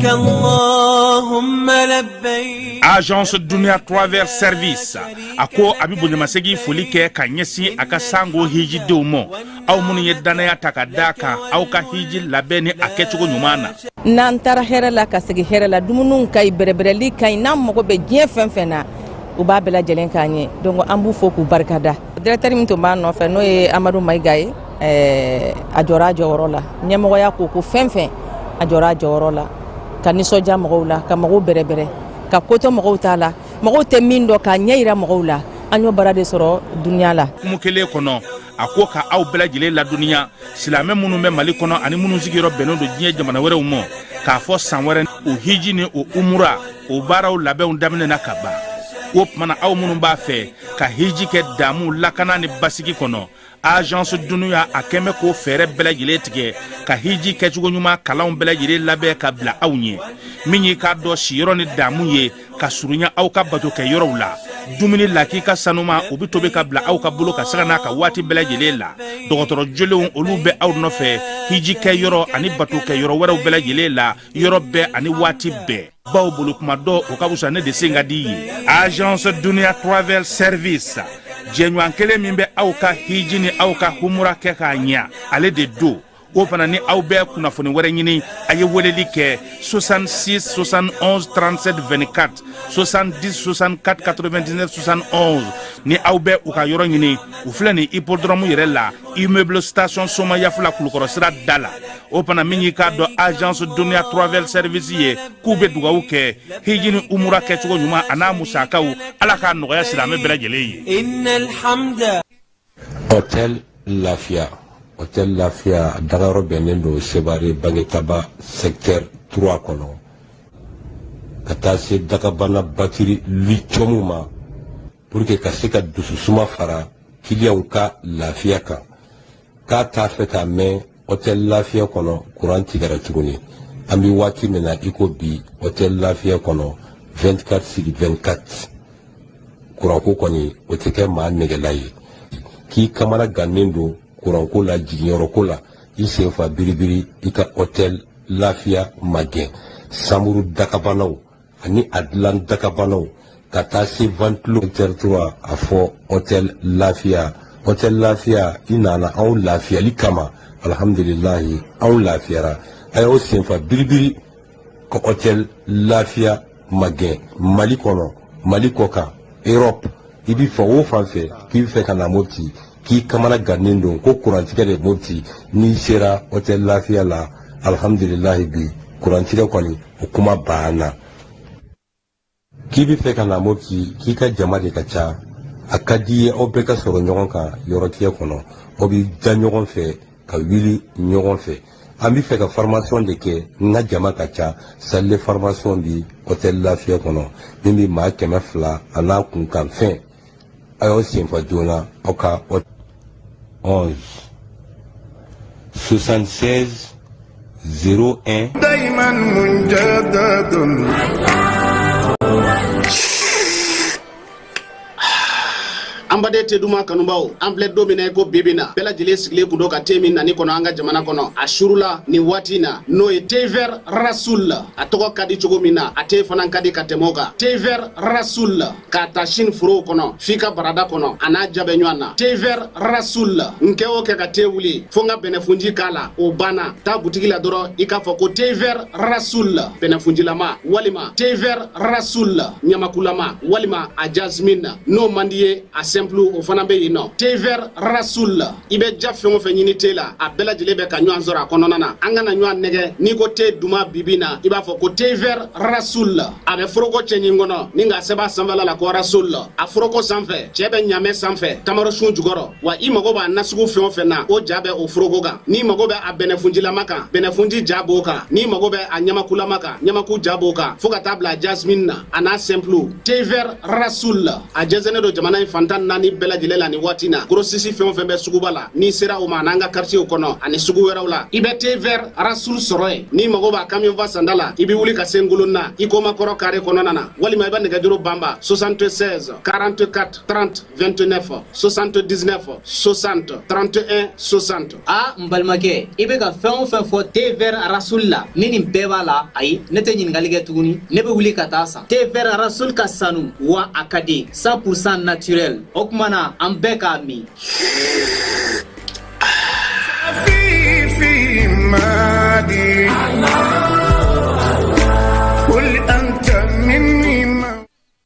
اللهم لبيك. Agence Dunia Travel Service a ko a bɛ bonyamasegin foli kɛ ka ɲɛsin a ka sango hijidenw ma, aw minnu ye dannaya ta ka da kan aw ka hiji labɛn ni a kɛcogo ɲuman na. N'an taara hɛrɛ la ka segin hɛrɛ la, dumuniw ka ɲi, bɛrɛbɛrɛli ka ɲi. N'an mago bɛ diɲɛ fɛn fɛn na, u b'a bɛɛ lajɛlen k'an ye. Donc an b'u fo k'u barikada. Directeur min tun b'a nɔfɛ, n'o ye Amadu Mayiga ye, a jɔra a jɔyɔrɔ la. Ɲɛmɔgɔya ko ko fɛn fɛn, a jɔra a jɔyɔrɔ la ka nisɔndiya mɔgɔw la, ka mɔgɔw bɛrɛbɛrɛ, ka kotɔ mɔgɔw t'a la, mɔgɔw tɛ min dɔn, k'a ɲɛ yira mɔgɔw la. An y'o baara de sɔrɔ duniya la. Kumu kelen kɔnɔ, a ko ka aw bɛɛ lajɛlen ladɔnniya, silamɛ minnu bɛ Mali kɔnɔ ani minnu sigiyɔrɔ bɛnnen don diɲɛ jamana wɛrɛw ma, k'a fɔ san wɛrɛ o hiji ni o umura, o baaraw labɛnw daminɛna ka ban. O tuma na, aw minnu b'a fɛ ka hiji kɛ damu, lakana ni basigi kɔnɔ, Agence Dunuya a kɛn bɛ k'o fɛɛrɛ bɛɛ lajɛlen tigɛ ka hiji kɛcogo ɲuman kalanw bɛɛ lajɛlen labɛn ka bila aw ɲɛ. Min y'i k'a dɔn siyɔrɔ ni damu ye ka surunya aw ka bato kɛ yɔrɔw la, dumuni lakika sanuma, o bɛ tobi ka bila aw ka bolo ka sanga n'a ka waati bɛɛ lajɛlen la. Dɔgɔtɔrɔ jolenw, olu bɛ aw nɔfɛ hiji kɛ yɔrɔ ani bato kɛ yɔrɔ wɛrɛw bɛɛ lajɛlen la, yɔrɔ bɛɛ ani waati bɛɛ. Baw bolo kuma dɔ, o ka wusa ne de sen ka di ye. Agence Dunia Travel Service, jɛɲɔgɔn kelen min bɛ aw ka hiji ni aw ka humura kɛ k'a ɲa, ale de don. O fana ni aw bɛ kunnafoni wɛrɛ ɲini, a ye weleli kɛ 66 71 37 24, 70 64 99 71. Ni aw bɛ u ka yɔrɔ ɲini, u filɛ nin hippodrome yɛrɛ la, immeuble Station Somayafula, Kulukɔrɔ sira da la. O fana, min y'i k'a dɔn Agence Dunia Travel Service ye, k'u bɛ dugawu kɛ hiji ni umura kɛcogo ɲuman a n'a musakaw, Ala k'a nɔgɔya silamɛ bɛɛ lajɛlen ye. إن الحمد. Hôtel Lafiya, Hôtel Lafiya dagayɔrɔ bɛnnen don Sebare Bangetaba secteur 3 kɔnɔ, ka taa se dagabana batiri lithium ma, pour que ka se ka dususuma fara kiliyanw ka lafiya kan. K'a t'a fɛ k'a mɛn Hôtel Lafiya kɔnɔ kuran tigɛra tuguni. An bɛ waati min na i ko bi, Hôtel Lafiya kɔnɔ, 24 sur 24, kuranko kɔni o tɛ kɛ maa nɛgɛla ye. K'i kamana gannen don kuranko la, jiginyɔrɔko la, i sen fa biribiri, i ka Hôtel Lafiya magɛn. Samuru dakabanaw ani a dilan dakabanaw ka taa se ventilo 3, a fɔ Hôtel Lafiya. Hôtel Lafiya, i nana anw lafiyali kama. Alhamdulilahi, anw lafiyara. A y'aw senfa biribiri ka Hôtel Lafiya magɛn. Mali kɔnɔ, Mali kɔ kan, Europe, i bi fan o fan fɛ k'i bɛ fɛ ka na Mopti, k'i kamana gannen don ko kurantigɛ de Mopti, n'i sera Hôtel Lafiya la, alhamdulilahi, bi kurantigɛ kɔni o kuma banna. K'i bɛ fɛ ka na Mopti, k'i ka jama de ka ca, a ka di i ye aw bɛɛ ka sɔrɔ ɲɔgɔn kan yɔrɔ tigɛ kɔnɔ, aw bɛ da ɲɔgɔn fɛ ka wuli ɲɔgɔn fɛ, an bɛ fɛ ka formation de kɛ, n ka jama ka ca, salle de formation bi Hôtel Lafiya kɔnɔ min bɛ maa 200 a n'a kunkanfɛn. A y'aw senfa joona aw ka 11 76 01. دايما مجدد. An baden te duman kanubaw, an filɛ don min na i ko bibi na, bɛɛ lajɛlen sigilen kun don ka te min nani kɔnɔ an ka jamana kɔnɔ a surula nin waati na, n'o ye thé vert Rasoul. A tɔgɔ ka di cogo min na, a te fana ka di ka tɛmɛ o kan. Thé vert Rasoul, k'a ta Chine forow kɔnɔ f'i ka barada kɔnɔ, a n'a ja bɛ ɲɔgɔn na. Thé vert Rasoul, n kɛ o kɛ ka te wuli fo n ka bɛnɛfunji k'a la, o banna. Taa butigi la dɔrɔn, i k'a fɔ ko thé vert Rasoul bɛnɛfunjilama, walima thé vert Rasoul ɲamakulama, walima a jasmine. N'o man di ye, a simple, o fana bɛ yen nɔ. Thé vert Rasoul, i bɛ ja fɛn o fɛn ɲini te la, a bɛɛ lajɛlen bɛ ka ɲɔgɔn sɔrɔ a kɔnɔna na. An kana ɲɔgɔn nɛgɛ. N'i ko te duman bibi na, i b'a fɔ ko thé vert Rasoul. A bɛ foroko cɛɲi kɔnɔ ni k'a sɛbɛn a sanfɛla la ko Rasoul. A foroko sanfɛ, cɛ bɛ ɲamɛ sanfɛ, tamarosun jukɔrɔ. Wa i mago b'a nasugu fɛn o fɛn na, o ja bɛ o foroko kan. N'i mago bɛ a bɛnɛfunjilama kan, bɛnɛfunji ja b'o kan. N'i mago bɛ a ɲamakulama kan, ɲamaku ja b'o kan, fo ka taa bila jasmine na, a n'a simple. Thé vert Rasoul, a jɛnsɛnnen don jamana in fantan. 4 bɛɛ lajɛlen la nin waati na. Grossiste fɛn o fɛn bɛ suguba la, n'i sera o ma n'an ka quartier kɔnɔ ani sugu wɛrɛw la, i bɛ thé vert Rasoul sɔrɔ yen. N'i mago b'a camion fa sanda la, i bɛ wuli ka se Ngolonna i Komakɔrɔ carré kɔnɔna na, walima i bɛ nɛgɛjuru banba 76 44 30 29 79 60 31 60. A n balimakɛ, i bɛ ka fɛn o fɛn fɔ thé vert Rasoul la, ni nin bɛɛ b'a la, ayi, ne tɛ ɲininkali kɛ tuguni, ne bɛ wuli ka taa san. Thé vert Rasoul ka sanu wa a ka di, 100% naturel. O tuma na an bɛɛ k'a min.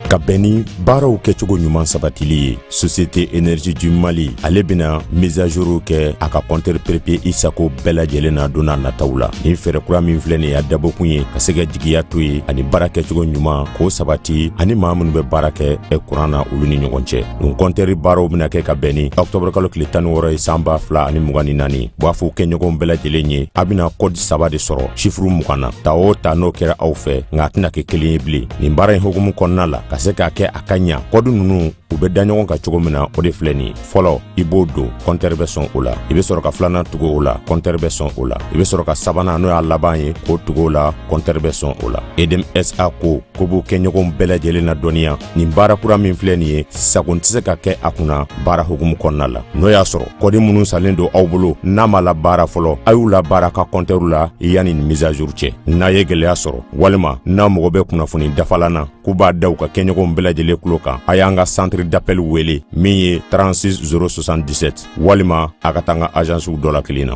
Ka bɛn ni baaraw kɛcogo ɲuman sabatili ye, Société Énergie du Mali ale bɛna mise à jour kɛ a ka compteur prépayé i sago bɛɛ lajɛlen na don n'a nataw la. Nin fɛɛrɛ kura min filɛ nin ye, a dabɔkun ye ka se ka jigiya to ye ani baara kɛcogo ɲuman k'o sabati ani maa minnu bɛ baara kɛ kuran na, olu ni ɲɔgɔn cɛ. Nin compteur baaraw bɛna kɛ ka bɛn ni octobre kalo tile 16 ye san 2024. B'a fɔ kɛɲɔgɔnw bɛɛ lajɛlen ye, a bɛna code 3 de sɔrɔ chiffre 20 na, ta o ta n'o kɛra aw fɛ, nka a tɛna kɛ kelen ye bilen. Nin baara in hukumu kɔnɔna la, ka se k'a kɛ a ka ɲa, code ninnu u bɛ da ɲɔgɔn kan cogo min na, o de filɛ nin ye. Fɔlɔ, i b'o don, compteur bɛ sɔn o la. I bɛ sɔrɔ ka filanan tugu o la, compteur bɛ sɔn o la. I bɛ sɔrɔ ka sabanan, n'o y'a laban ye, k'o tugu o la, compteur bɛ sɔn o la. EDM SA ko b'u kɛɲɔgɔnw bɛɛ lajɛlen na dɔnniya, nin baara kura min filɛ nin ye, sago tɛ se ka kɛ a kunna baara hukumu kɔnɔna la. N'o y'a sɔrɔ code minnu salen don aw bolo n'a ma la baara fɔlɔ, a y'u la baara ka compteur la yanni nin mise à jour cɛ. N'a ye gɛlɛya sɔrɔ walima n'a mago bɛ kunnafoni dafalan na, k'u b'a da u ka kɛɲɔgɔnw bɛɛ lajɛlen tulo kan, a y'an ka centre d'appel wele min ye 36 077, walima a ka taa an ka agencew dɔ la kelen na.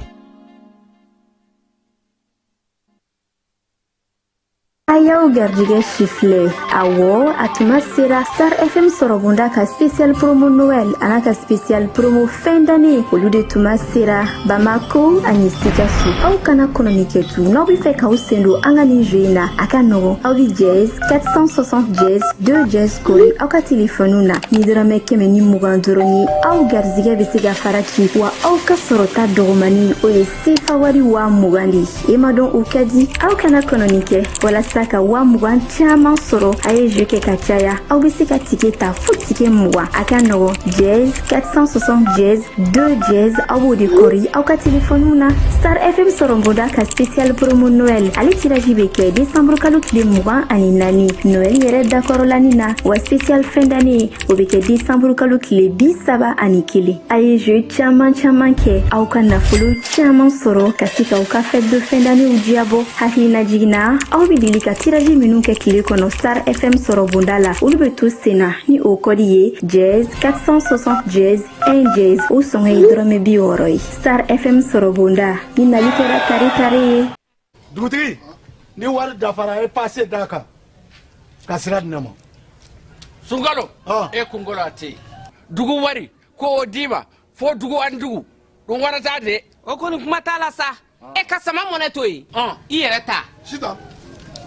A y'aw garijɛgɛ sifilɛ. Awɔ, a tuma sera Star FM sɔrɔbonda ka spécial promo Noël an'a ka spécial promo fin d'année, olu de tuma sera Bamako ani Sikaso. Aw kana kɔnɔni kɛ tu. N'aw bɛ fɛ k'aw sen don an ka nin jeu in na, a ka nɔgɔn. Aw bɛ dièse 460 dièse 2 dièse kori aw ka telefɔniw na. Ni dɔrɔmɛ 120 dɔrɔn ye, aw garijɛgɛ bɛ se ka fara ci, wa aw ka sɔrɔta dɔgɔmani, o ye sefa wari 20,000 de ye. E ma dɔn o ka di. Aw kana kɔnɔni kɛ. Walasa ka 20,000 caman sɔrɔ, a ye jeu kɛ ka caya. Aw bɛ se ka ticket ta fo ticket 20. A ka nɔgɔn, dièse 460 dièse 2 dièse, aw b'o de kɔri aw ka telefɔniw na. Star FM sɔrɔbonda ka spécial promo Noël, ale tirage bɛ kɛ décembre kalo tile 24, Noël yɛrɛ dakɔrɔlani na, wa spécial fin d'année, o bɛ kɛ décembre kalo tile 31. A ye jeu caman caman kɛ, aw ka nafolo caman sɔrɔ ka se k'aw ka fête de fin d'année diyabɔ. Hakilina jiginna, aw bɛ deli ka tirage minnu kɛ tile kɔnɔ Star FM sɔrɔbonda la, olu bɛ to sen na ni o code ye dièse 460 dièse 1 dièse. O sɔngɔ ye dɔrɔmɛ 60 ye. Star FM sɔrɔbonda, ni nali kɛra tare tare ye. Dugutigi, ni wari dafara, e passe d'a kan ka sira di ne ma. Sunkalo, e kunkolo a tɛ yen. Dugu wari ko o d'i ma fo dugu ani dugu dun wara t'a de. O kɔni, kuma t'a la sa. E ka sama mɔnɛ to yen, i yɛrɛ ta. Sitan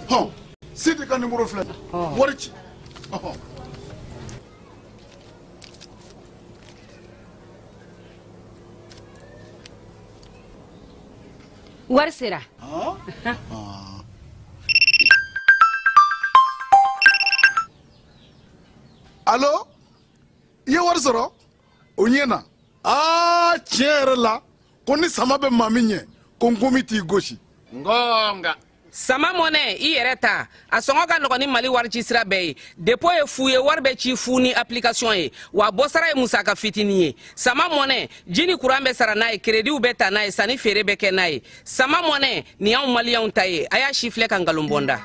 hɔn, Sidi ka numéro filɛ, wari ci. Ɔhɔn. Wari sera. Allo, i ye wari sɔrɔ o ɲɛ na. Aa, tiɲɛ yɛrɛ la, ko ni sama bɛ maa min ɲɛ, ko nkomi t'i gosi. Ngonga. Sama mɔnɛ, i yɛrɛ ta, a sɔngɔ ka nɔgɔn ni Mali wari ci sira bɛɛ ye. Dépôt ye fu ye, wari bɛ ci fu ni application ye, wa bɔsara ye musaka fitinin ye. Sama mɔnɛ, ji ni kuran bɛ sara n'a ye, créditw bɛ ta n'a ye, sanni feere bɛ kɛ n'a ye. Sama mɔnɛ nin y'anw maliyɛnw ta ye. A y'a si filɛ ka nkalon bɔ n da.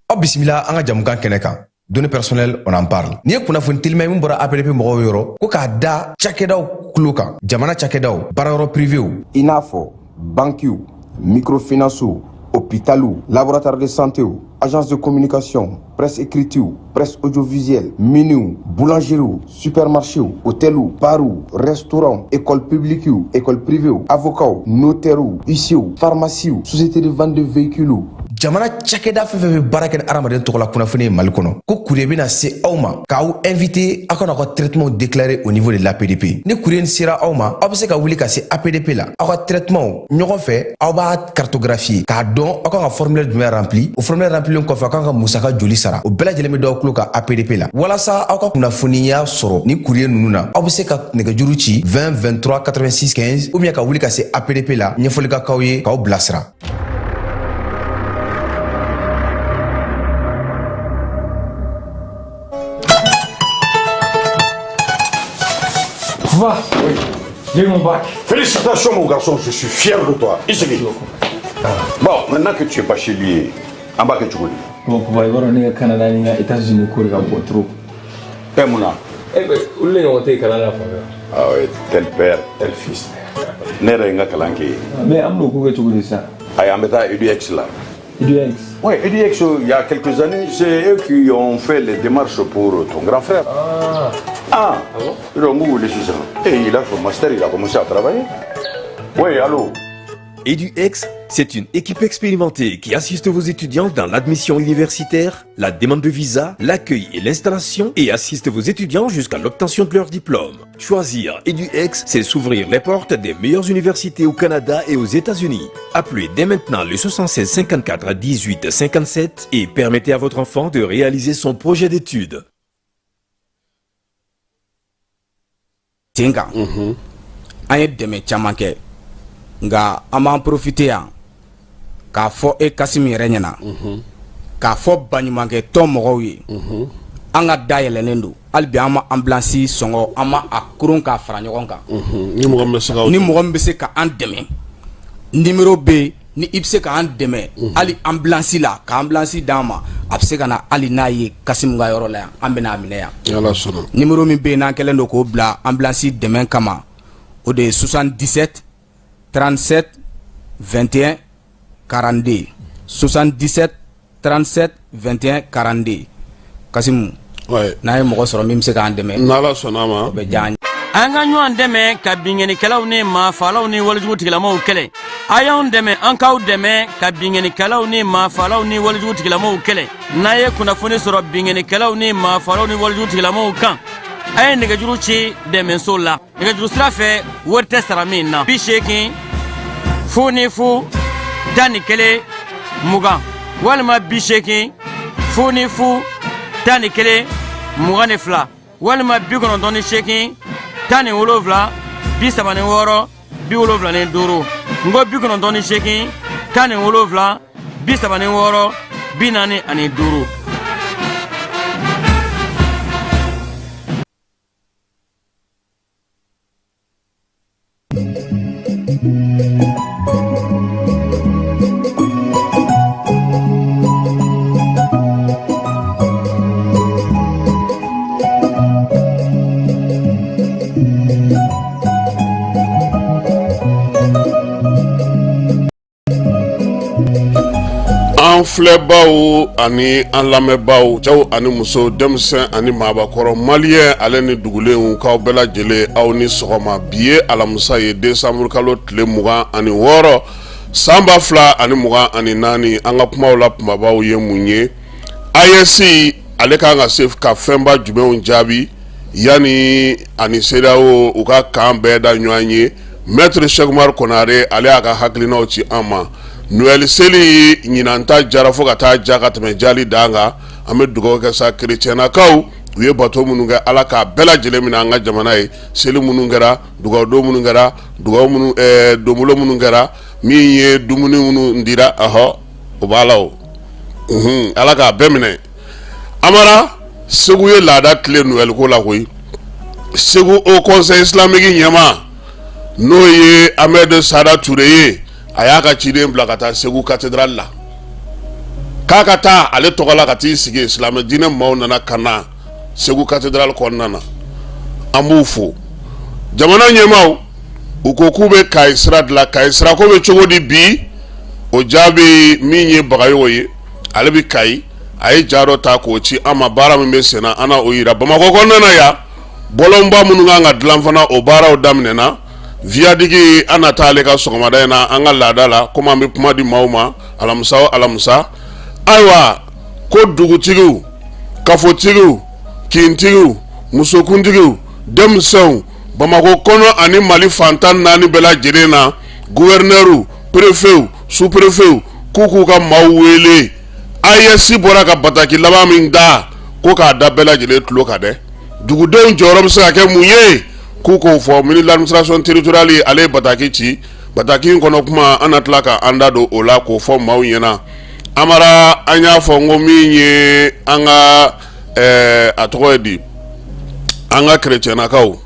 Aw bisimila an ka jamukan kɛnɛ kan, données personnelles, on en parle. N'i ye kunnafoni telima min bɔra APDP mɔgɔw yɔrɔ, ko k'a da cakɛdaw kulo kan, jamana cakɛdaw, baarayɔrɔ privéw, i n'a fɔ bankiw, microfinancew, hôpitaliw, laboratoire de santéw, agence de communication, presse écritew, presse audiovisuelle, miniw, boulangeriew, supermarchéw, hôteliw, barw, restaurant, école publiquew, école privéw, avocats, notairew, huissiers, pharmacies, société de vente de véhicules. Jamana cakɛda fɛn fɛn bɛ baara kɛ ni hadamaden tɔgɔla kunnafoni ye Mali kɔnɔ, ko courrier bɛna se aw ma k'aw inviter aw ka n'aw ka traitement déclarer au niveau de l'APDP. Ni courrier sera aw ma, aw bɛ se ka wuli ka se APDP la, aw ka traitement ɲɔgɔn fɛ, aw b'a cartographier k'a dɔn aw kan ka formulaire jumɛn rempli. O formulaire remplilen kɔfɛ, aw kan ka musaka joli sara, o bɛɛ lajɛlen bɛ d'aw tulo kan APDP la. Walasa aw ka kunnafoniya sɔrɔ ni courrier ninnu na, aw bɛ se ka nɛgɛjuru ci 20 23 86 15 ou bien ka wuli ka se APDP la, ɲɛfɔli ka k'aw ye k'aw bilasira. Va. Oui. J'ai eu mon bac. Félicitations mon garçon, je suis fier de toi. I Bon, maintenant que tu es bachelier, an b'a kɛ cogo di? Bon papa, i b'a dɔn ne ka Canada ni n ka États-Unis ko de ka bon trop. E mun na? Eh ben, olu de ɲɔgɔn tɛ yen kalan na fan fɛ. Ah ouais, tel père, tel fils. Ne yɛrɛ ye n ka kalan kɛ yen. Mais an bɛn'o ko kɛ cogo di sisan? Ayi, an bɛ taa EDUX la. EDUX? Oui, EDUX, il y a quelques années, c'est eux qui ont fait les démarches pour ton grand frère. Ah. Ah, ah bon? Donc, vous voulez ça. Et il a son master, il a commencé à travailler. Oui, allô? EduX, c'est une équipe expérimentée qui assiste vos étudiants dans l'admission universitaire, la demande de visa, l'accueil et l'installation et assiste vos étudiants jusqu'à l'obtention de leur diplôme. Choisir EduX, c'est s'ouvrir les portes des meilleures universités au Canada et aux États-Unis. Appelez dès maintenant le 76 54 18 57 et permettez à votre enfant de réaliser son projet d'études. Sen kan an ye dɛmɛ caman kɛ, nka an b'an profiter yan k'a fɔ e Kassim yɛrɛ ɲɛna, k'a fɔ baɲumankɛ tɔn mɔgɔw ye, an ka da yɛlɛlen don hali bi. An ma ambulance sɔngɔ, an ma a koron k'a fara ɲɔgɔn kan. Ni mɔgɔ min bɛ se ka Ni mɔgɔ min bɛ se ka an dɛmɛ, numéro bɛ yen. Ni i bɛ se k'an dɛmɛ hali ambulance la, ka ambulance d'an ma, a bɛ se ka na hali n'a ye Kassim ka yɔrɔ la yan, an bɛna a minɛ yan. Ni Ala sɔnna. Numéro min bɛ yen n'an kɛlen don k'o bila ambulance dɛmɛ kama, o de ye 77 37 21 42, 77 37 21 42. Kassim, n'a ye mɔgɔ sɔrɔ min bɛ se k'an dɛmɛ, N'Ala sɔnna a ma, o bɛ diya an ye. An ka ɲɔgɔn dɛmɛ ka binkannikɛlaw ni maafalaw ni walejugu tigilamaw kɛlɛ. A y'anw dɛmɛ, an k'aw dɛmɛ ka binkannikɛlaw ni maafalaw ni walejugu tigilamaw kɛlɛ. N'a ye kunnafoni sɔrɔ binkannikɛlaw ni maafalaw ni walejugu tigilamaw kan, a ye nɛgɛjuru ci dɛmɛso la nɛgɛjuru sira fɛ, wari tɛ sara min na: 80 00 11 20 walima 80 00 11 22 walima 98 17 36 75. N ko 98 17 36 45. An filɛbaw ani an lamɛnbaw, cɛw ani muso, denmisɛn ani maabakɔrɔ, maliyɛn ale ni dugulenw, k'aw bɛɛ lajɛlen aw ni sɔgɔma. Bi ye alamisa ye, décembre kalo tile 26, san 2024. An ka kumaw la kumabaw ye mun ye? AES ale kan ka se ka fɛnba jumɛnw jaabi yanni ani CEDEAO u ka kan bɛɛ da ɲɔgɔn ye? Maître Cheick Oumar Konare, ale y'a ka hakilinaw ci an ma. Noël seli ɲinan ta jara fo ka taa ja ka tɛmɛ jali dan kan. An bɛ dugawu kɛ sa kerecɛnnakaw, u ye bato minnu kɛ, Ala k'a bɛɛ lajɛlen minɛ an ka jamana ye. Seli minnu kɛra, dugawudon minnu kɛra, dugawu minnu, donbolo minnu kɛra, min ye dumuni minnu dira, ɔhɔ, o b'a la o, Ala k'a bɛɛ minɛ. Amara, Segu ye laada tilen Noël ko la koyi. Segu Haut Conseil islamique ɲɛmaa, n'o ye Ahmed Sada Ture ye, a y'a ka ciden bila ka taa Segu cathédrale la k'a ka taa ale tɔgɔ la ka t'i sigi. Silamɛ diinɛ maaw nana ka na Segu cathédrale kɔnɔna na, an b'u fo. Jamana ɲɛmaaw, u ko k'u bɛ Kayi sira dilan. Kayi sira ko bɛ cogo di bi? O jaabi min ye Bagayogo ye, ale bɛ Kayi, a ye ja dɔ ta k'o ci an ma. Baara min bɛ senna, an na o yira. Bamakɔ kɔnɔna na yan, bɔlɔnba minnu kan ka dilan fana, o baaraw daminɛna. Viaduc, an na taa ale ka sɔgɔmada in na an ka laada la, komi an bɛ kuma di maaw ma. Alamisa o alamisa, ayiwa ko dugutigiw, kafotigiw, kintigiw, musokuntigiw, denmisɛnw, Bamakɔ kɔnɔ ani Mali fan 14 bɛɛ lajɛlen na, gouverneur, préfet, sous-préfet k'u k'u ka maaw wele. AES bɔra ka bataki laban min da, ko k'a da bɛɛ lajɛlen tulo kan dɛ. Dugudenw jɔyɔrɔ bɛ se ka kɛ mun ye? K'u k'o fɔ. Ministre de l'administration territoriale, ale ye bataki ci. Bataki in kɔnɔ kuma, an na tila ka an da don o la k'o fɔ maaw ɲɛna. Amara, an y'a fɔ n ko min ye an ka a tɔgɔ ye di, an ka kerecɛnnakaw,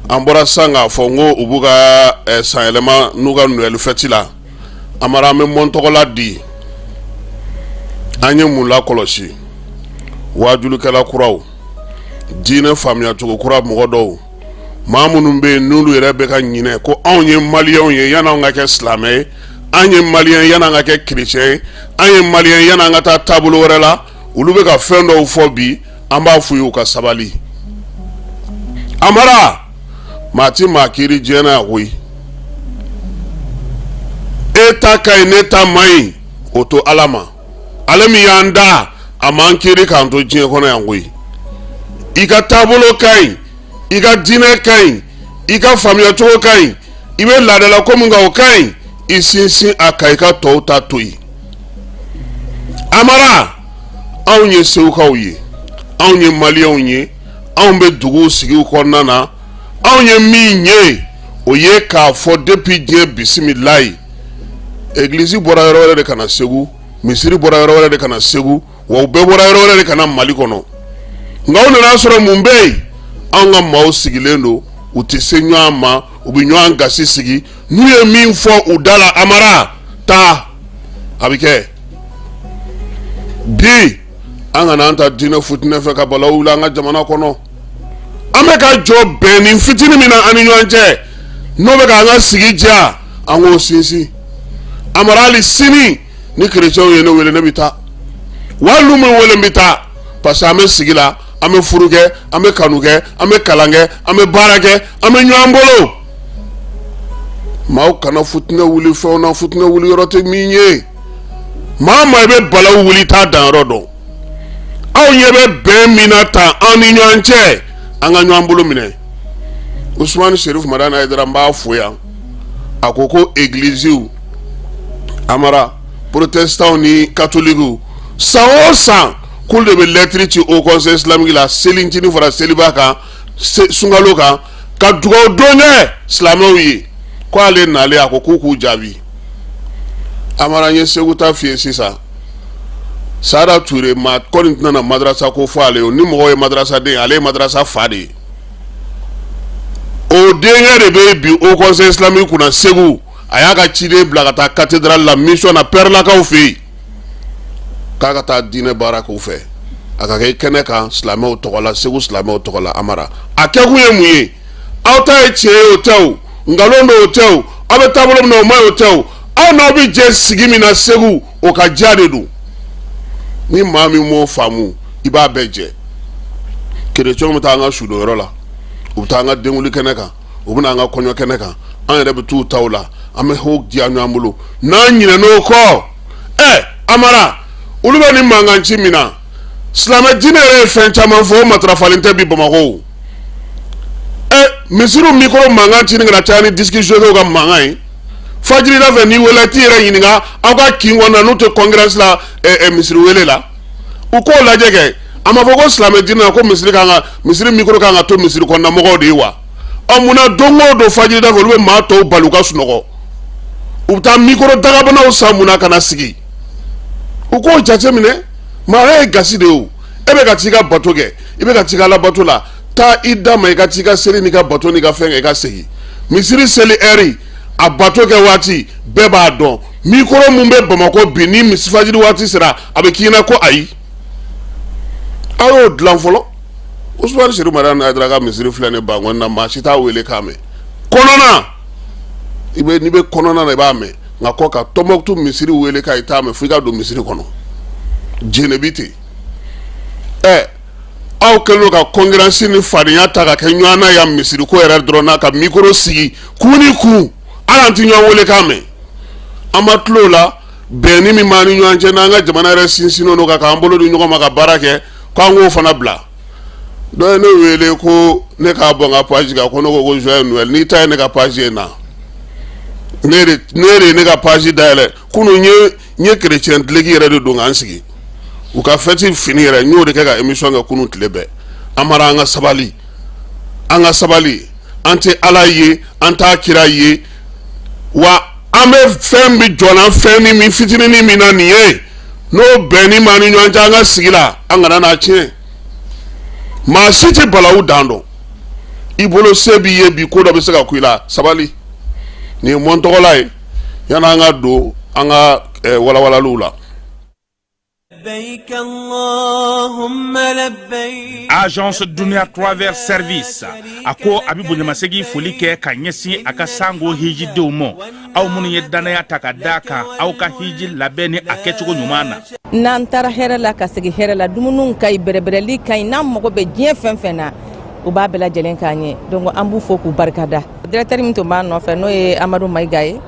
an bɔra sisan k'a fɔ n ko u b'u ka sanyɛlɛma n'u ka Noël fête la. Amara, an bɛ mɔn tɔgɔla di. An ye mun lakɔlɔsi? Waajulikɛla kuraw, diinɛ faamuyacogo kura mɔgɔ dɔw, maa minnu bɛ yen n'olu yɛrɛ bɛ ka ɲinɛ ko anw ye maliyɛnw ye yan'anw ka kɛ silamɛ ye, an ye maliyɛn yan'an ka kɛ kerecɛn ye, an ye maliyɛn yan'an ka taa taabolo wɛrɛ la, olu bɛ ka fɛn dɔw fɔ bi. An b'a f'u ye u ka sabali. Amara, maa ti maa kiiri diɲɛ na yan koyi. E ta ka ɲi, ne ta man ɲi, o to Ala ma. Ale min y'an da, a m'an kiiri k'an to diɲɛ kɔnɔ yan koyi. I ka taabolo ka ɲi, i ka diinɛ ka ɲi, i ka faamuyacogo ka ɲi, i bɛ laadala ko min kan, o ka ɲi, i sinsin a kan, i ka tɔw ta to yen. Amara, anw ye segukaw ye, anw ye maliyɛnw ye, anw bɛ duguw sigiw kɔnɔna na. Anw ye min ye, o ye k'a fɔ depuis diɲɛ bisimilayi, egilizi bɔra yɔrɔ wɛrɛ de ka na Segu, misiri bɔra yɔrɔ wɛrɛ de ka na Segu, wa u bɛɛ bɔra yɔrɔ wɛrɛ de ka na Mali kɔnɔ. Nka u nana sɔrɔ mun bɛ yen? Anw ka maaw sigilen don, u tɛ se ɲɔgɔn ma, u bɛ ɲɔgɔn gasi sigi. N'u ye min fɔ u da la, Amara, taa a bɛ kɛ bi. An kana an ta diinɛ futinɛ fɛ ka balawu wuli an ka jamana kɔnɔ. An bɛ ka jɔ bɛn ni fitinin min na an ni ɲɔgɔn cɛ, n'o bɛ k'an ka sigi diya, an k'o sinsin. Amara, hali sini ni kerecɛnw ye ne wele, ne bɛ taa. Wa n'u m'u wele, n bɛ taa, parce que an bɛ sigi la, an bɛ furu kɛ, an bɛ kanu kɛ, an bɛ kalan kɛ, an bɛ baara kɛ, an bɛ ɲɔgɔn bolo. Maaw kana futinɛ wuli fɛnw na, futinɛ wuli yɔrɔ tɛ min ye. Maa maa i bɛ balawu wuli, t'a danyɔrɔ dɔn. Aw ɲɛ bɛ bɛn min na tan an ni ɲɔgɔn cɛ, an ka ɲɔgɔn bolo minɛ. Usumani Serif Madani Hayidara, n b'a fo yan, a ko ko egiliziw, Amara, protestantw ni katolikiw, san o san k'olu de bɛ lɛtiri ci Haut Conseil islamique la, selincinin fara seliba kan, sunkalo kan, ka dugawu don kɛ silamɛw ye. Ko ale nalen, a ko k'u k'u jaabi. Amara, n ye Segu ta f'i ye sisan. Sada Ture, maa kɔni tɛna na madarasa ko fɔ ale ye. Ni mɔgɔ ye madarasaden, ale ye madarasa fa de ye. O denkɛ de bɛ bi Haut Conseil islamique kunna Segu. A y'a ka ciden bila ka taa cathédrale la mission na Pɛrɛlakaw fɛ yen, k'a ka taa diinɛ baara k'u fɛ, a ka kɛ kɛnɛ kan silamɛw tɔgɔ la, Segu silamɛw tɔgɔ la. Amara, a kɛkun ye mun ye? Aw ta ye tiɲɛ ye o tɛ o, nkalon don o tɛ o, aw bɛ taabolo min na o ma ɲi o tɛ o, aw n'aw bɛ jɛ sigi min na Segu, o ka diya de don. Ni maa min m'o faamu, i b'a bɛɛ jɛ. Kerecɛnw bɛ taa an ka sudonyɔrɔ la, u bɛ taa an ka denkuli kɛnɛ kan, u bɛ na an ka kɔɲɔ kɛnɛ kan, an yɛrɛ bɛ t'u taw la, an bɛ ho diya ɲɔgɔn bolo. N'an ɲinɛn'o kɔ, ɛ Amara, olu bɛ nin mankan ci min na, silamɛ diinɛ yɛrɛ ye fɛn caman fɔ, o matarafalen tɛ bi Bamakɔ. Ɛ misiriw mikoro mankan ci ni kana caya ni disque jockeyw ka mankan ye. Fajirida fɛ, n'i wele, i t'i yɛrɛ ɲininka aw ka kin kɔnɔna n'u tɛ concurrence la misiri wele la. U k'o lajɛ kɛ. A ma fɔ ko silamɛ diinɛ na ko misiri kan ka misiri mikoro kan ka to misiri kɔnɔna mɔgɔw de ye wa? Ɔ munna don o don fajirida fɛ, olu bɛ maa tɔw bali u ka sunɔgɔ, u bɛ taa mikoro dagabanaw san mun na ka na sigi? U k'o jateminɛ. Maa ye gasi de ye o. E bɛ ka t'i ka bato kɛ, i bɛ ka t'i ka alabato la, taa i da ma, i ka t'i ka seli n'i ka bato n'i ka fɛn kɛ, i ka segin. Misiri seli ɛri, a bato kɛ waati, bɛɛ b'a dɔn. Mikoro mun bɛ Bamakɔ bi, ni misi fajiri waati sera, a bɛ k'i ɲɛna ko ayi, aw y'o dilan fɔlɔ. Usumani Serif Madani Hayidara ka misiri filɛ nin Bankɔni na, maa si t'a wele k'a mɛn. Kɔnɔna, i bɛ n'i bɛ kɔnɔna na, i b'a mɛn, nka kɔ ka Tɔnbɔkutu misiri wele k'a i t'a mɛn fo i ka don misiri kɔnɔ. Jɛnɛ bi ten. Ɛ aw kɛlen don ka concurrence ni fadenya ta ka kɛ ɲɔgɔn na yan misiri ko yɛrɛ dɔrɔn na, ka mikoro sigi kun ni kun, hali an tɛ ɲɔgɔn wele k'a mɛn. An ma tulo la. Bɛnni min b'an ni ɲɔgɔn cɛ, n'an ka jamana yɛrɛ sinsinnen don k'an bolo di ɲɔgɔn ma ka baara kɛ, k'an k'o fana bila. Dɔ ye ne wele ko ne k'a bɔ n ka page kan, ko ne ko ko joyeux Noël. N'i ta ye ne ka page ye na, ne de ye ne ka page dayɛlɛ kunun. N ye chrétien duloki yɛrɛ de don k'an sigi u ka fête fini yɛrɛ, n y'o de kɛ ka émission kɛ kunun tile bɛɛ. Amara, an ka sabali, an ka sabali. An tɛ Ala ye, an t'a kira ye wa. An bɛ fɛn bɛ jɔna fɛn ni min fitinin min na nin ye, n'o bɛnni b'an ni ɲɔgɔn cɛ an ka sigi la, an kana n'a tiɲɛ. Maa si tɛ balawu dan dɔn. I bolo se b'i ye bi, ko dɔ bɛ se ka ku i la. Sabali, nin ye mɔn tɔgɔla ye. Yan'an ka don an ka walawalaliw la. لبيك اللهم لبيك. Agence Dunia Travel Service a ko a bɛ bonyamasegin foli kɛ ka ɲɛsin a ka sango hijidenw ma, aw minnu ye dannaya ta ka da kan aw ka hiji labɛn ni a kɛcogo ɲuman na. N'an taara hɛrɛ la ka segin hɛrɛ la, dumuniw ka ɲi, bɛrɛbɛrɛli ka ɲi. N'an mago bɛ diɲɛ fɛn fɛn na, u b'a bɛɛ lajɛlen k'an ye. Donc an b'u fo k'u barikada. Directeur min tun b'an nɔfɛ, n'o ye Amadu Mayiga ye,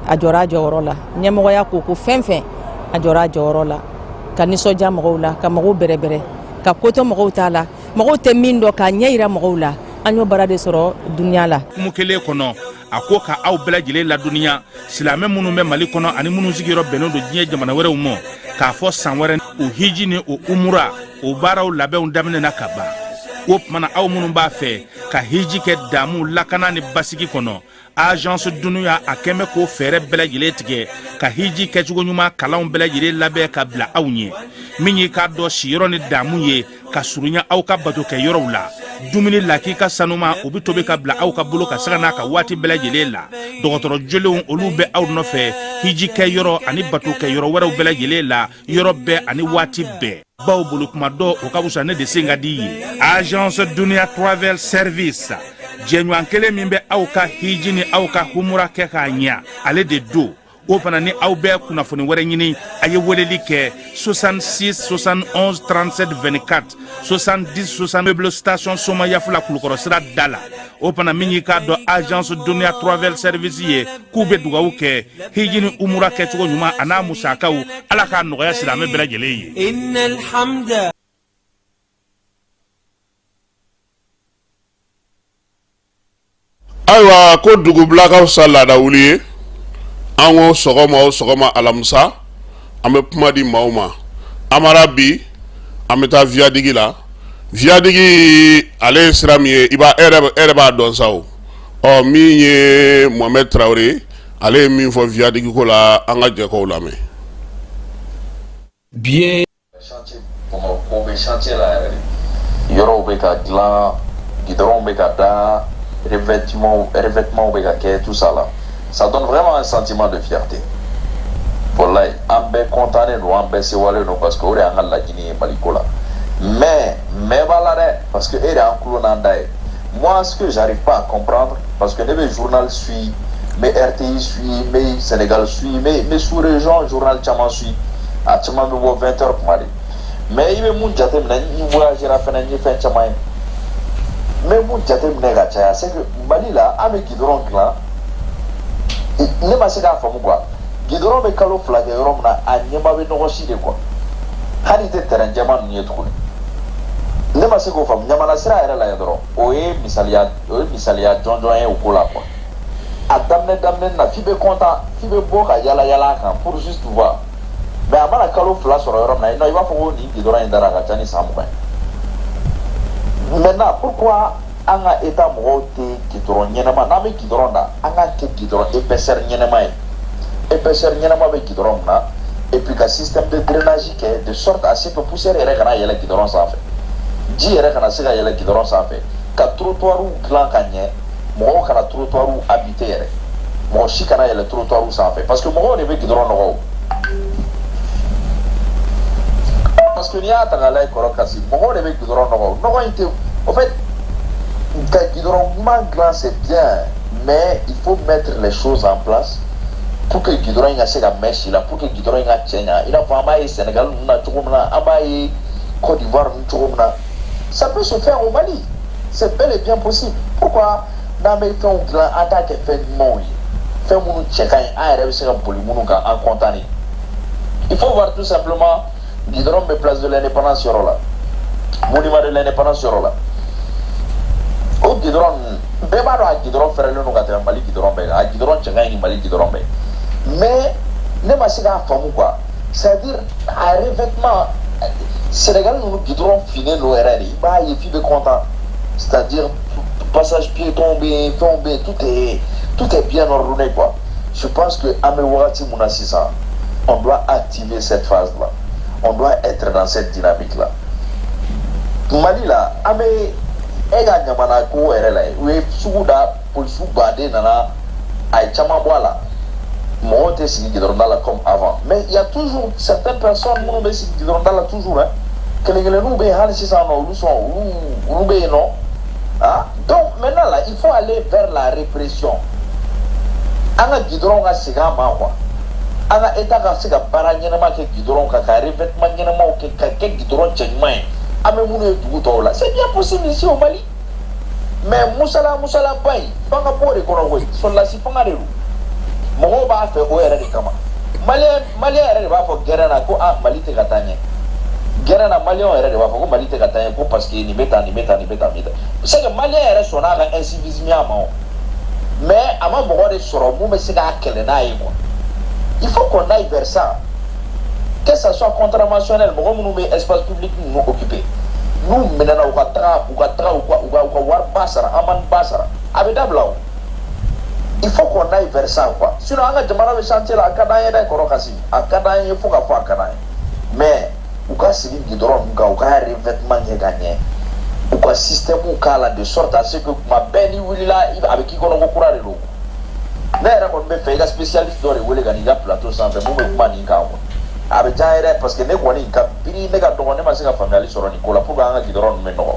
a jɔra a jɔyɔrɔ la. Ɲɛmɔgɔya ko ko fɛn fɛn, a jɔra a jɔyɔrɔ la ka nisɔndiya mɔgɔw la, ka mɔgɔw bɛrɛbɛrɛ, ka kotɔ mɔgɔw t'a la, mɔgɔw tɛ min dɔn, k'a ɲɛ yira mɔgɔw la. An y'o baara de sɔrɔ dunuya la. Kumu kelen kɔnɔ, a ko ka aw bɛɛ lajɛlen ladɔnniya, silamɛ minnu bɛ Mali kɔnɔ ani minnu sigiyɔrɔ bɛnnen don diɲɛ jamana wɛrɛw ma, k'a fɔ san wɛrɛ o hiji ni o umura, o baaraw labɛnw daminɛna ka ban. O tuma na, aw minnu b'a fɛ ka hiji kɛ damu, lakana ni basigi kɔnɔ, Agence Dunuya a kɛn bɛ k'o fɛɛrɛ bɛɛ lajɛlen tigɛ ka hiji kɛcogo ɲuman kalanw bɛɛ lajɛlen labɛn ka bila aw ɲɛ. Min y'i k'a dɔn siyɔrɔ ni damu ye ka surunya aw ka bato kɛ yɔrɔw la, dumuni lakika sanuma, o bɛ tobi ka bila aw ka bolo ka sanga n'a ka waati bɛɛ lajɛlen la. Dɔgɔtɔrɔ jolenw, olu bɛ aw nɔfɛ hiji kɛ yɔrɔ ani bato kɛ yɔrɔ wɛrɛw bɛɛ lajɛlen la, yɔrɔ bɛɛ ani waati bɛɛ. Baw bolo kuma dɔ, o ka fisa ne de sen ka di ye. Agence Dunia Travel Service, jɛɲɔgɔn kelen min bɛ aw ka hiji ni aw ka humura kɛ k'a ɲa, ale de don. O fana ni aw bɛ kunnafoni wɛrɛ ɲini, a ye weleli kɛ 66 71 37 24 70 60, meuble station Somayafula, Kulukɔrɔ sira da la. O fana min y'i k'a dɔn Agence Dunia Travel Service ye, k'u bɛ dugawu kɛ hiji ni umura kɛcogo ɲuman a n'a musakaw, Ala k'a nɔgɔya silamɛ bɛɛ lajɛlen ye. إن الحمد Ayiwa, ko dugubila ka fisa laada wuli ye. An ko sɔgɔma o sɔgɔma alamisa, an bɛ kuma di maaw ma. Amara, bi an bɛ taa viaduc la. Viaduc, ale ye sira min ye, i b'a e yɛrɛ b'a dɔn sa. O ɔ min ye Mohamed Traoré, ale ye min fɔ viaduc ko la, an ka jɛ k'o lamɛn. Bi ye Chantier Bamakɔ bɛ chantier la yɛrɛ de. Yɔrɔw bɛ ka dilan, goudron bɛ ka da, revêtement bɛ ka kɛ, tout ça là. Ça donne vraiment un sentiment de fierté. Wallahi, an bɛɛ content don, an bɛɛ sewalen don, parce que o de y'an ka laɲini ye Mali ko la. Mais b'a la dɛ, parce que e de y'an tulo n'an da ye. Moi, ce que j'arrive pas à comprendre, parce que ne bɛ journal suit, n bɛ RTI suit, n bɛ Sénégal suit, n bɛ sous-région journal caman suit. A caman bɛ bɔ 20 heures kuma de. Mais i bɛ mun jateminɛ, n voyagera fɛnɛ, n ye fɛn caman ye. N bɛ mun jateminɛ ka caya, c'est que Mali la, an bɛ goudron dilan, ne ma se k'a faamu quoi. Goudron bɛ kalo 2 kɛ yɔrɔ min na, a ɲɛma bɛ nɔgɔ si de quoi. Hali i tɛ terrain jɛman ninnu ye tuguni. Ne ma se k'o faamu. Ɲamana sira yɛrɛ la yen dɔrɔn, o ye misaliya jɔnjɔn ye o ko la quoi. A daminɛ daminɛ na, f'i bɛ content, f'i bɛ bɔ ka yala yala a kan pour juste voir. Mais a mana kalo 2 sɔrɔ yɔrɔ min na, non, i b'a fɔ ko nin goudron in dara a ka ca ni san 20 ye. Maintenant, pourquoi an ka état mɔgɔw tɛ goudron ɲɛnama? N'an bɛ goudron da, an k'a kɛ goudron épaisseur ɲɛnama ye, épaisseur ɲɛnama bɛ goudron min na, et puis ka système de drainage kɛ de sorte à ce que poussière yɛrɛ kana yɛlɛ goudron sanfɛ, ji yɛrɛ kana se ka yɛlɛ goudron sanfɛ, ka trottoirs dilan ka ɲɛ, mɔgɔw kana trottoirs habiter yɛrɛ, mɔgɔ si kana yɛlɛ trottoirs sanfɛ, parce que mɔgɔw de bɛ goudron nɔgɔ o. Parce que n'i y'a ta k'a lajɛ, kɔrɔ kasi, mɔgɔw de bɛ goudron nɔgɔ. Nɔgɔ in tɛ, au fait, ka goudron ɲuman dilan, c'est bien, mais il faut mettre les choses en place pour que goudron in ka se ka mɛn si la, pour que goudron in ka cɛ ɲa, i n'a fɔ an b'a ye Sénégal ninnu na cogo min na, an b'a ye Côte d'Ivoire ninnu cogo min na. Ça peut se faire au Mali, c'est bel et bien possible. Pourquoi n'an bɛ fɛnw dilan, an t'a kɛ fɛn ɲumanw ye? Fɛn minnu cɛ ka ɲi, an yɛrɛ bɛ se ka boli minnu kan, an content. Il faut voir tout simplement goudron bɛ place de l'Indépendance yɔrɔ la, monument de l'Indépendance yɔrɔ la. O goudron ninnu, bɛɛ b'a dɔn, a goudron fɛrɛlen don ka tɛmɛ Mali goudron bɛɛ kan. A goudron cɛ ka ɲi ni Mali goudron bɛɛ, mais ne ma se k'a faamu quoi. C'est à dire, a revêtement, Sénégal ninnu goudron finnen don yɛrɛ de, i b'a ye f'i bɛ content. C'est à dire, passage piéton bɛ yen, fɛnw bɛ yen, tout est bien ordonné quoi. Je pense que an bɛ wagati mun na sisan, on doit activer cette phase là, on doit être dans cette dynamique là. Mali la, an bɛ e ka ɲamana ko yɛrɛ la, u ye sugu da, polisiw baden nana, a ye caman bɔ a la. Mɔgɔw tɛ sigi goudron da la comme avant, mais il y a toujours certaines personnes minnu bɛ sigi goudron da la toujours hein. Kelen kelenninw bɛ yen hali sisan nɔ, olu sɔn, olu bɛ yen nɔ. Ah, donc maintenant là, il faut aller vers la répression. An ka goudron ka segin an ma quoi. An ka état ka se ka baara ɲɛnama kɛ goudron kan, ka revêtement ɲɛnamaw kɛ, ka kɛ goudron cɛɲuman ye. An bɛ minnu ye dugu tɔw la, c'est bien possible ici au Mali. Mais musala musalaba in, f'an ka bɔ o de kɔnɔ koyi. Sɔrɔdasi fanga de don, mɔgɔw b'a fɛ o yɛrɛ de kama. Maliyɛn yɛrɛ de b'a fɔ gɛrɛn na ko ah, Mali tɛ ka taa ɲɛ. Gɛrɛn na, Maliyɛnw yɛrɛ de b'a fɔ ko Mali tɛ ka taa ɲɛ, ko parce que nin bɛ tan, nin bɛ tan, nin bɛ tan, nin bɛ tan. C'est que Maliyɛn yɛrɛ sɔnna a ka incivisme ma o, mais a ma mɔgɔ de sɔrɔ mun bɛ se k'a kɛlɛ n'a ye quoi. Il faut qu'on aille vers ça, que ça soit contraventionnel. Mɔgɔ minnu bɛ espace public ninnu occupé, n'u minɛna, u ka taga, u ka wari ba sara, amende ba sara, a bɛ dabila o. Il faut qu'on aille vers ça quoi. Sinon an ka jamana bɛ chantier la. A ka d'an ye dɛ, kɔrɔ kasi, a ka d'an ye fo ka fɔ a ka d'an ye, mais u ka sigi goudron ninnu kan, u ka revêtement kɛ ka ɲɛ, u ka système k'a la de sorte à ce que kuma bɛɛ n'i wulila, a bɛ k'i kɔnɔ ko kura de don. Ne yɛrɛ kɔni bɛ fɛ i ka spécialiste dɔ de wele ka n'i ka plateau sanfɛ mun bɛ kuma nin kan quoi. A bɛ diya n ye dɛ, parce que ne kɔni ka biri ne ka dɔgɔ, ne ma se ka faamuyali sɔrɔ nin ko la pour que an ka goudron ninnu bɛ nɔgɔ.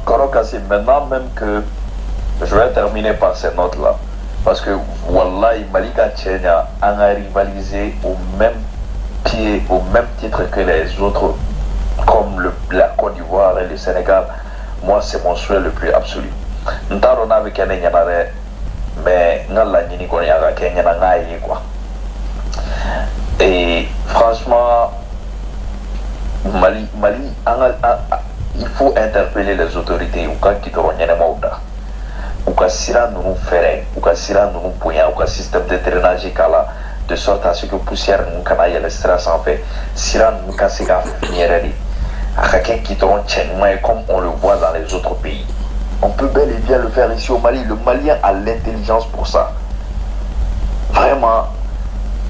Kɔrɔ Kassim, maintenant même que je vais terminer par ces notes-là, parce que wallahi, Mali ka cɛ ɲa, an ka rivaliser au même pied, au même titre que les autres, comme la Côte d'Ivoire et le Sénégal, moi c'est mon souhait le plus absolu. N t'a dɔn n'a bɛ kɛ ne ɲɛna dɛ, mais n ka laɲini kɔni, a ka kɛ n ɲɛna, n k'a ye quoi. Et franchement, Mali, an ka, il faut interpeller les autorités, u ka goudron ɲɛnɛmaw da, u ka sira ninnu fɛrɛ, u ka sira ninnu bonya, u ka système de drainage k'a la de sorte à ce que poussière ninnu kana yɛlɛ sira sanfɛ. Sira ninnu ka se ka fin yɛrɛ de, a ka kɛ goudron cɛɲuman ye comme on le voit dans les autres pays. On peut bel et bien le faire ici au Mali. Le Malien a l'intelligence pour ça. Vraiment,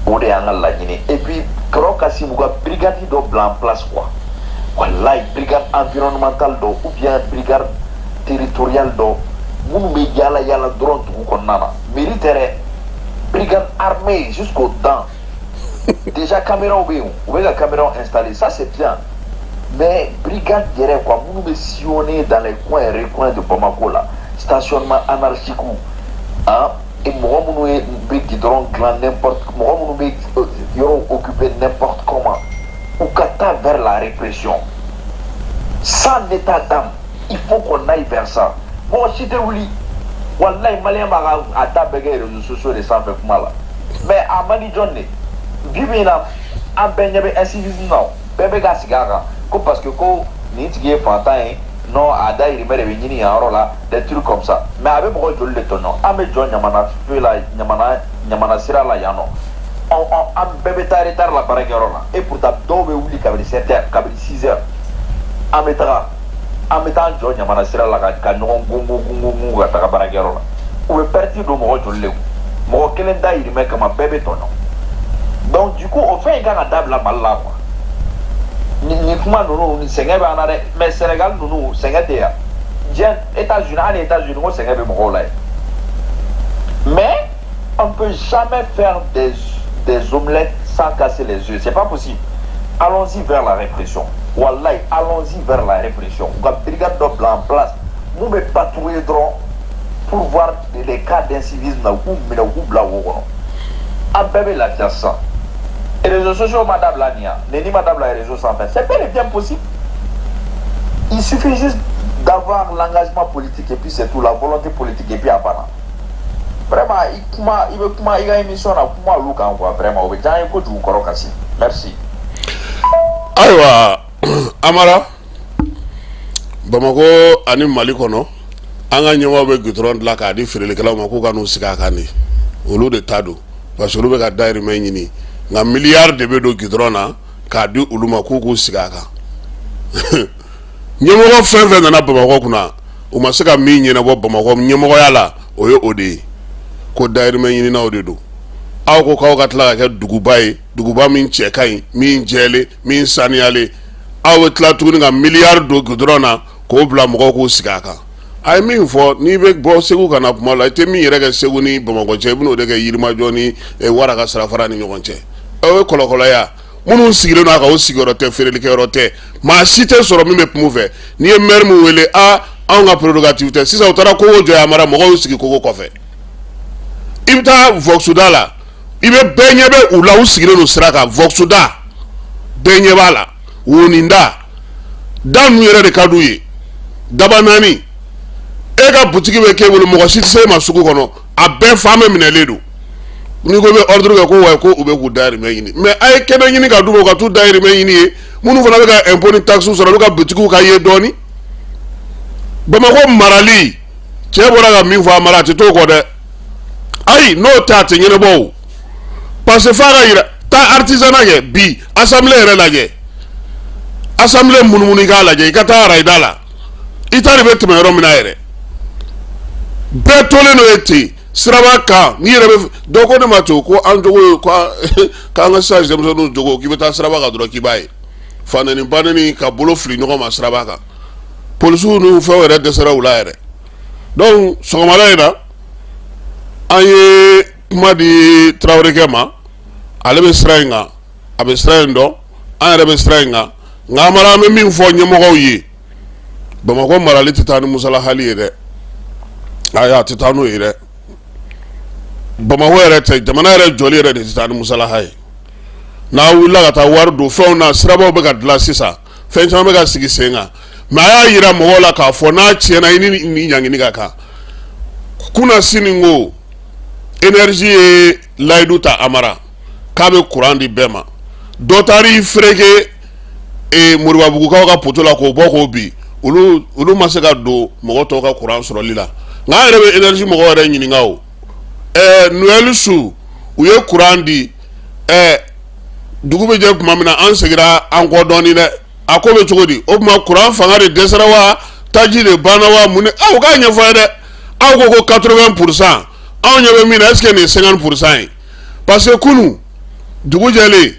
o de y'an ka laɲini. Et puis kɔrɔ Kassim, u ka brigade dɔ bila en place quoi. Wallahi, brigade environnementale dɔ ou bien brigade territoriale dɔ minnu bɛ yaala yaala dɔrɔn dugu kɔnɔna na. Mairie tɛ dɛ, brigade armée jusqu'aux dents. Déjà caméraw bɛ yen, u bɛ ka caméraw installer, ça c'est bien, mais brigade yɛrɛ quoi, minnu bɛ sillonner dans les coins et recoins de Bamako la, stationnement anarchique hein, et mɔgɔ minnu ye bɛ goudron dilan n'importe, mɔgɔ minnu bɛ yɔrɔw occuper n'importe comment, u ka taa vers la répression sans état d'âme. Il faut qu'on aille vers ça. Mɔgɔ si tɛ wuli. Walayi, Maliyɛn b'a ka a ta bɛɛ kɛ réseaux sociaux de sanfɛ kuma la, mais a man di jɔn de? Bi bi in na, an bɛɛ ɲɛ bɛ incivisme na o, bɛɛ bɛ ka sigi a kan ko parce que ko nin tigi ye fantan ye, non, a dahirimɛ de bɛ ɲini yan yɔrɔ la, des trucs comme ça. Mais a bɛ mɔgɔ joli de tɔɲɔ? An bɛ jɔ Ɲamana feu la, Ɲamana sira la yan nɔ, an bɛɛ bɛ taa retard la baarakɛyɔrɔ la. Et pourtant dɔw bɛ wuli kabini 7 heures, kabini 6 heures, an bɛ taa an jɔ Ɲamana sira la ka ɲɔgɔn gongon gongon gongon ka taga baarakɛyɔrɔ la. U bɛ perte don mɔgɔ joli de kun? Mɔgɔ kelen dahirimɛ kama, bɛɛ bɛ tɔɲɔ. Donc du coup, o fɛn in kan ka dabila Mali la quoi. Nin kuma ninnu, nin sɛgɛn bɛ an na dɛ. Mais Sénégal ninnu, sɛgɛn tɛ yan. Diɲɛ, États-Unis, hali États-Unis ko sɛgɛn bɛ mɔgɔw la yen, mais on peut jamais faire des omelettes sans casser les œufs, c'est pas possible. Allons-y vers la répression. Wallahi, allons-y vers la répression. U ka brigade dɔ bila en place mun bɛ patrouiller dɔrɔn pour voir les cas d'incivisme na, u k'u minɛ, u k'u bila wo kɔnɔ, an bɛɛ bɛ lafiya sisan. Réseaux sociaux ma dabila nin yan, neni ma dabila réseau sanfɛ, c'est bel et bien possible. Il suffit juste d'avoir l'engagement politique et puis c'est tout, la volonté politique et puis a banna. Vraiment i kuma i bɛ kuma i ka émission na kuma olu kan quoi vraiment o bɛ diya an ye kojugu kɔrɔ Kassim merci. Ayiwa Amara Bamakɔ ani Mali kɔnɔ an ka ɲɛmaaw bɛ goudron dilan k'a di feerelikɛlaw ma k'u ka n'u sigi a kan de olu de ta don parce que olu bɛ ka dayirimɛ ɲini nka miliyari de bɛ don goudron na k'a di olu ma k'u k'u sigi a kan ɲɛmɔgɔ fɛn fɛn nana Bamakɔ kunna u ma se ka min ɲɛnabɔ Bamakɔ ɲɛmɔgɔya la o ye o de ye ko dayirimɛ ɲininaw de don aw ko k'aw ka tila ka kɛ duguba ye duguba min cɛ ka ɲi min jɛlen min saniyalen aw bɛ tila tuguni ka miliyari don goudron na k'o bila mɔgɔw k'u sigi a kan a ye min fɔ n'i bɛ bɔ Segu ka na kuma la i tɛ min yɛrɛ kɛ Segu ni Bamakɔ cɛ i bɛn'o de kɛ Yirimajɔ ni Wara ka sirafara ni ɲɔgɔn cɛ o ye kɔlɔkɔlɔya minnu sigilen don a kan o sigiyɔrɔ tɛ feerelikɛyɔrɔ tɛ maa si tɛ sɔrɔ min bɛ kuma u fɛ n'i ye maire min wele a anw ka prérogative tɛ sisan u taara kogo jɔ Amara mɔgɔw y'u sigi kogo kɔfɛ i bɛ taa Vɔkusuda la i bɛ bɛɛ ɲɛ bɛ u la u sigilen don sira kan Vɔkusuda bɛɛ ɲɛ b'a la woninda da ninnu yɛrɛ de ka d'u ye daba naani e ka butigi bɛ k'e bolo mɔgɔ si tɛ se e ma sugu kɔnɔ a bɛɛ fan bɛɛ minɛlen don n'i ko i bɛ ordre kɛ ko wa ko u bɛ k'u dayirimɛ ɲini mais a ye kɛnɛ ɲini ka d'u ma u ka t'u dayirimɛ ɲini ye minnu fana bɛ ka impôt ni taxe sɔrɔ olu ka butigiw ka ye dɔɔni Bamakɔ marali cɛ bɔra ka min fɔ a mara a tɛ t'o kɔ dɛ ayi n'o tɛ a tɛ ɲɛnabɔ o parce que f'a ka yira taa artisanat kɛ bi assemblée yɛrɛ lajɛ assemblée munumunu i k'a lajɛ i ka taa arayida la i ta de bɛ tɛmɛ yɔrɔ min na yɛrɛ bɛɛ tolen don yen ten siraba kan n'i yɛrɛ bɛ dɔ ko ne ma ten ko an jogo ye k'an ka sisan denmisɛnninw jogo k'i bɛ taa siraba kan dɔrɔn k'i b'a ye fanɛni banɛni ka bolo fili ɲɔgɔn ma siraba kan polisiw n'u fɛnw yɛrɛ dɛsɛra u la yɛrɛ donc sɔgɔmada in na an ye kuma di tarawelekɛ ma ale bɛ sira in kan a bɛ sira in dɔn an yɛrɛ bɛ sira in kan nka Amara an bɛ min fɔ ɲɛmɔgɔw ye Bamakɔ marali tɛ taa ni musalahali ye dɛ ayi a tɛ taa n'o ye dɛ Bamakɔ yɛrɛ tɛ jamana yɛrɛ jɔli yɛrɛ de tɛ taa ni musalaha ye n'a wulila ka taa wari don fɛnw na sirabaw bɛ ka dilan sisan fɛn caman bɛ ka sigi sen kan mais a y'a yira mɔgɔw la k'a fɔ n'a tiɲɛna i ni nin ɲangini ka kan kunasini ko énergie ye layidu ta Amara k'a bɛ kuran di bɛɛ ma dɔ taar'i fereke e Moribabugukaw ka poto la k'o bɔ k'o bin olu olu ma se ka don mɔgɔ tɔw ka kuran sɔrɔli la nka an yɛrɛ bɛ énergie mɔgɔw yɛrɛ ɲininka o ɛɛ Noël su u ye kuran di ɛɛ dugu bɛ jɛ tuma min na an seginna an kɔ dɔɔnin dɛ a ko bɛ cogo di o tuma kuran fanga de dɛsɛra wa taji de banna wa mun de aw k'a ɲɛfɔ an ye dɛ aw ko ko 80% anw ɲɛ bɛ min na est ce que nin ye 50% ye parce que kunun dugu jɛlen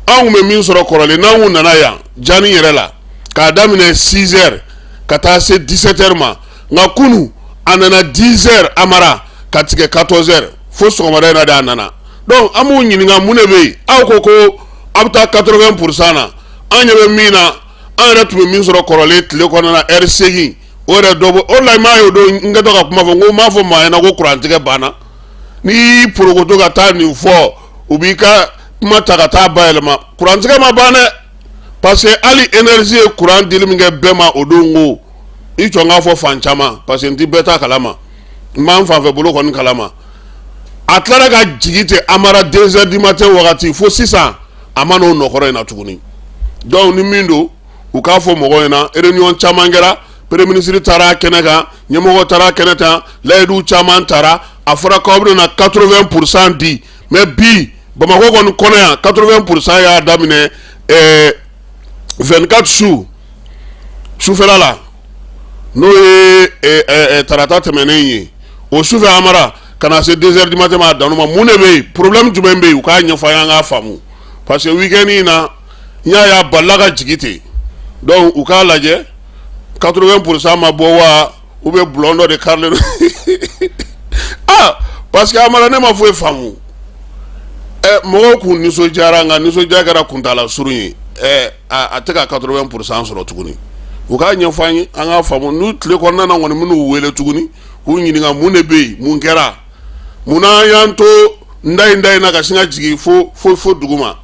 anw tun bɛ min sɔrɔ kɔrɔlen n'anw kun nana yan jani yɛrɛ la k'a daminɛ 6 heures ka taa se 17 heures ma nka kunun a nana 10 heures Amara ka tigɛ 14 heures fo sɔgɔmada in na de a nana donc an b'u ɲininka mun de bɛ yen aw ko ko aw bɛ taa 80% na an ɲɛ bɛ min na an yɛrɛ tun bɛ min sɔrɔ kɔrɔlen tile kɔnɔna na heure 8 o yɛrɛ dɔ bɔ o de la i m'a ye o don n kɛtɔ ka kuma fɔ n ko n m'a fɔ maa ɲɛna ko kurantigɛ banna n'i y'i porokoto ka taa nin fɔ u b'i ka kuma ta ka taa bayɛlɛma kurantigɛ ma ban dɛ parce que hali énergie ye kuran dili min kɛ bɛɛ ma o don ko i jɔ n k'a fɔ fan caman parce que n ti bɛɛ ta kalama n b'an fanfɛ bolo kɔni kalama a tilara ka jigin ten Amara 2 heures du matin wagati fo sisan a ma n'o nɔkɔrɔ in na tuguni donc ni min don u k'a fɔ mɔgɔw ɲɛna réunion caman kɛra premier ministre taara kɛnɛ kan ɲɛmɔgɔ taara kɛnɛ kan layidu caman tara a fɔra k'aw bɛna na 80% di mais bi Bamakɔ kɔni kɔnɔ yan 80% y'a daminɛ ɛɛ 24 su sufɛla la n'o ye tarata tɛmɛnen ye o sufɛ Amara ka na se 2 heures du matin ma a danu ma mun de bɛ yen problème jumɛn bɛ yen u k'a ɲɛfɔ an ye an k'a faamu parce que week-end in na n y'a ye a balila ka jigin ten donc u k'a lajɛ 80% ma bɔ wa ou bien bulon dɔ de karilen don ah parce que Amara ne ma foyi faamu ɛ mɔgɔw kun nisɔndiyara nka nisɔndiya kɛra kuntaala surun ye ɛ a tɛ ka 80% sɔrɔ tuguni u k'a ɲɛfɔ an ye an k'a faamu n'u tile kɔnɔna na kɔni minnu wele tuguni k'u ɲininka mun de bɛ yen mun kɛra munna an y'an to n da in da in na ka sin ka jigin fo fo fo duguma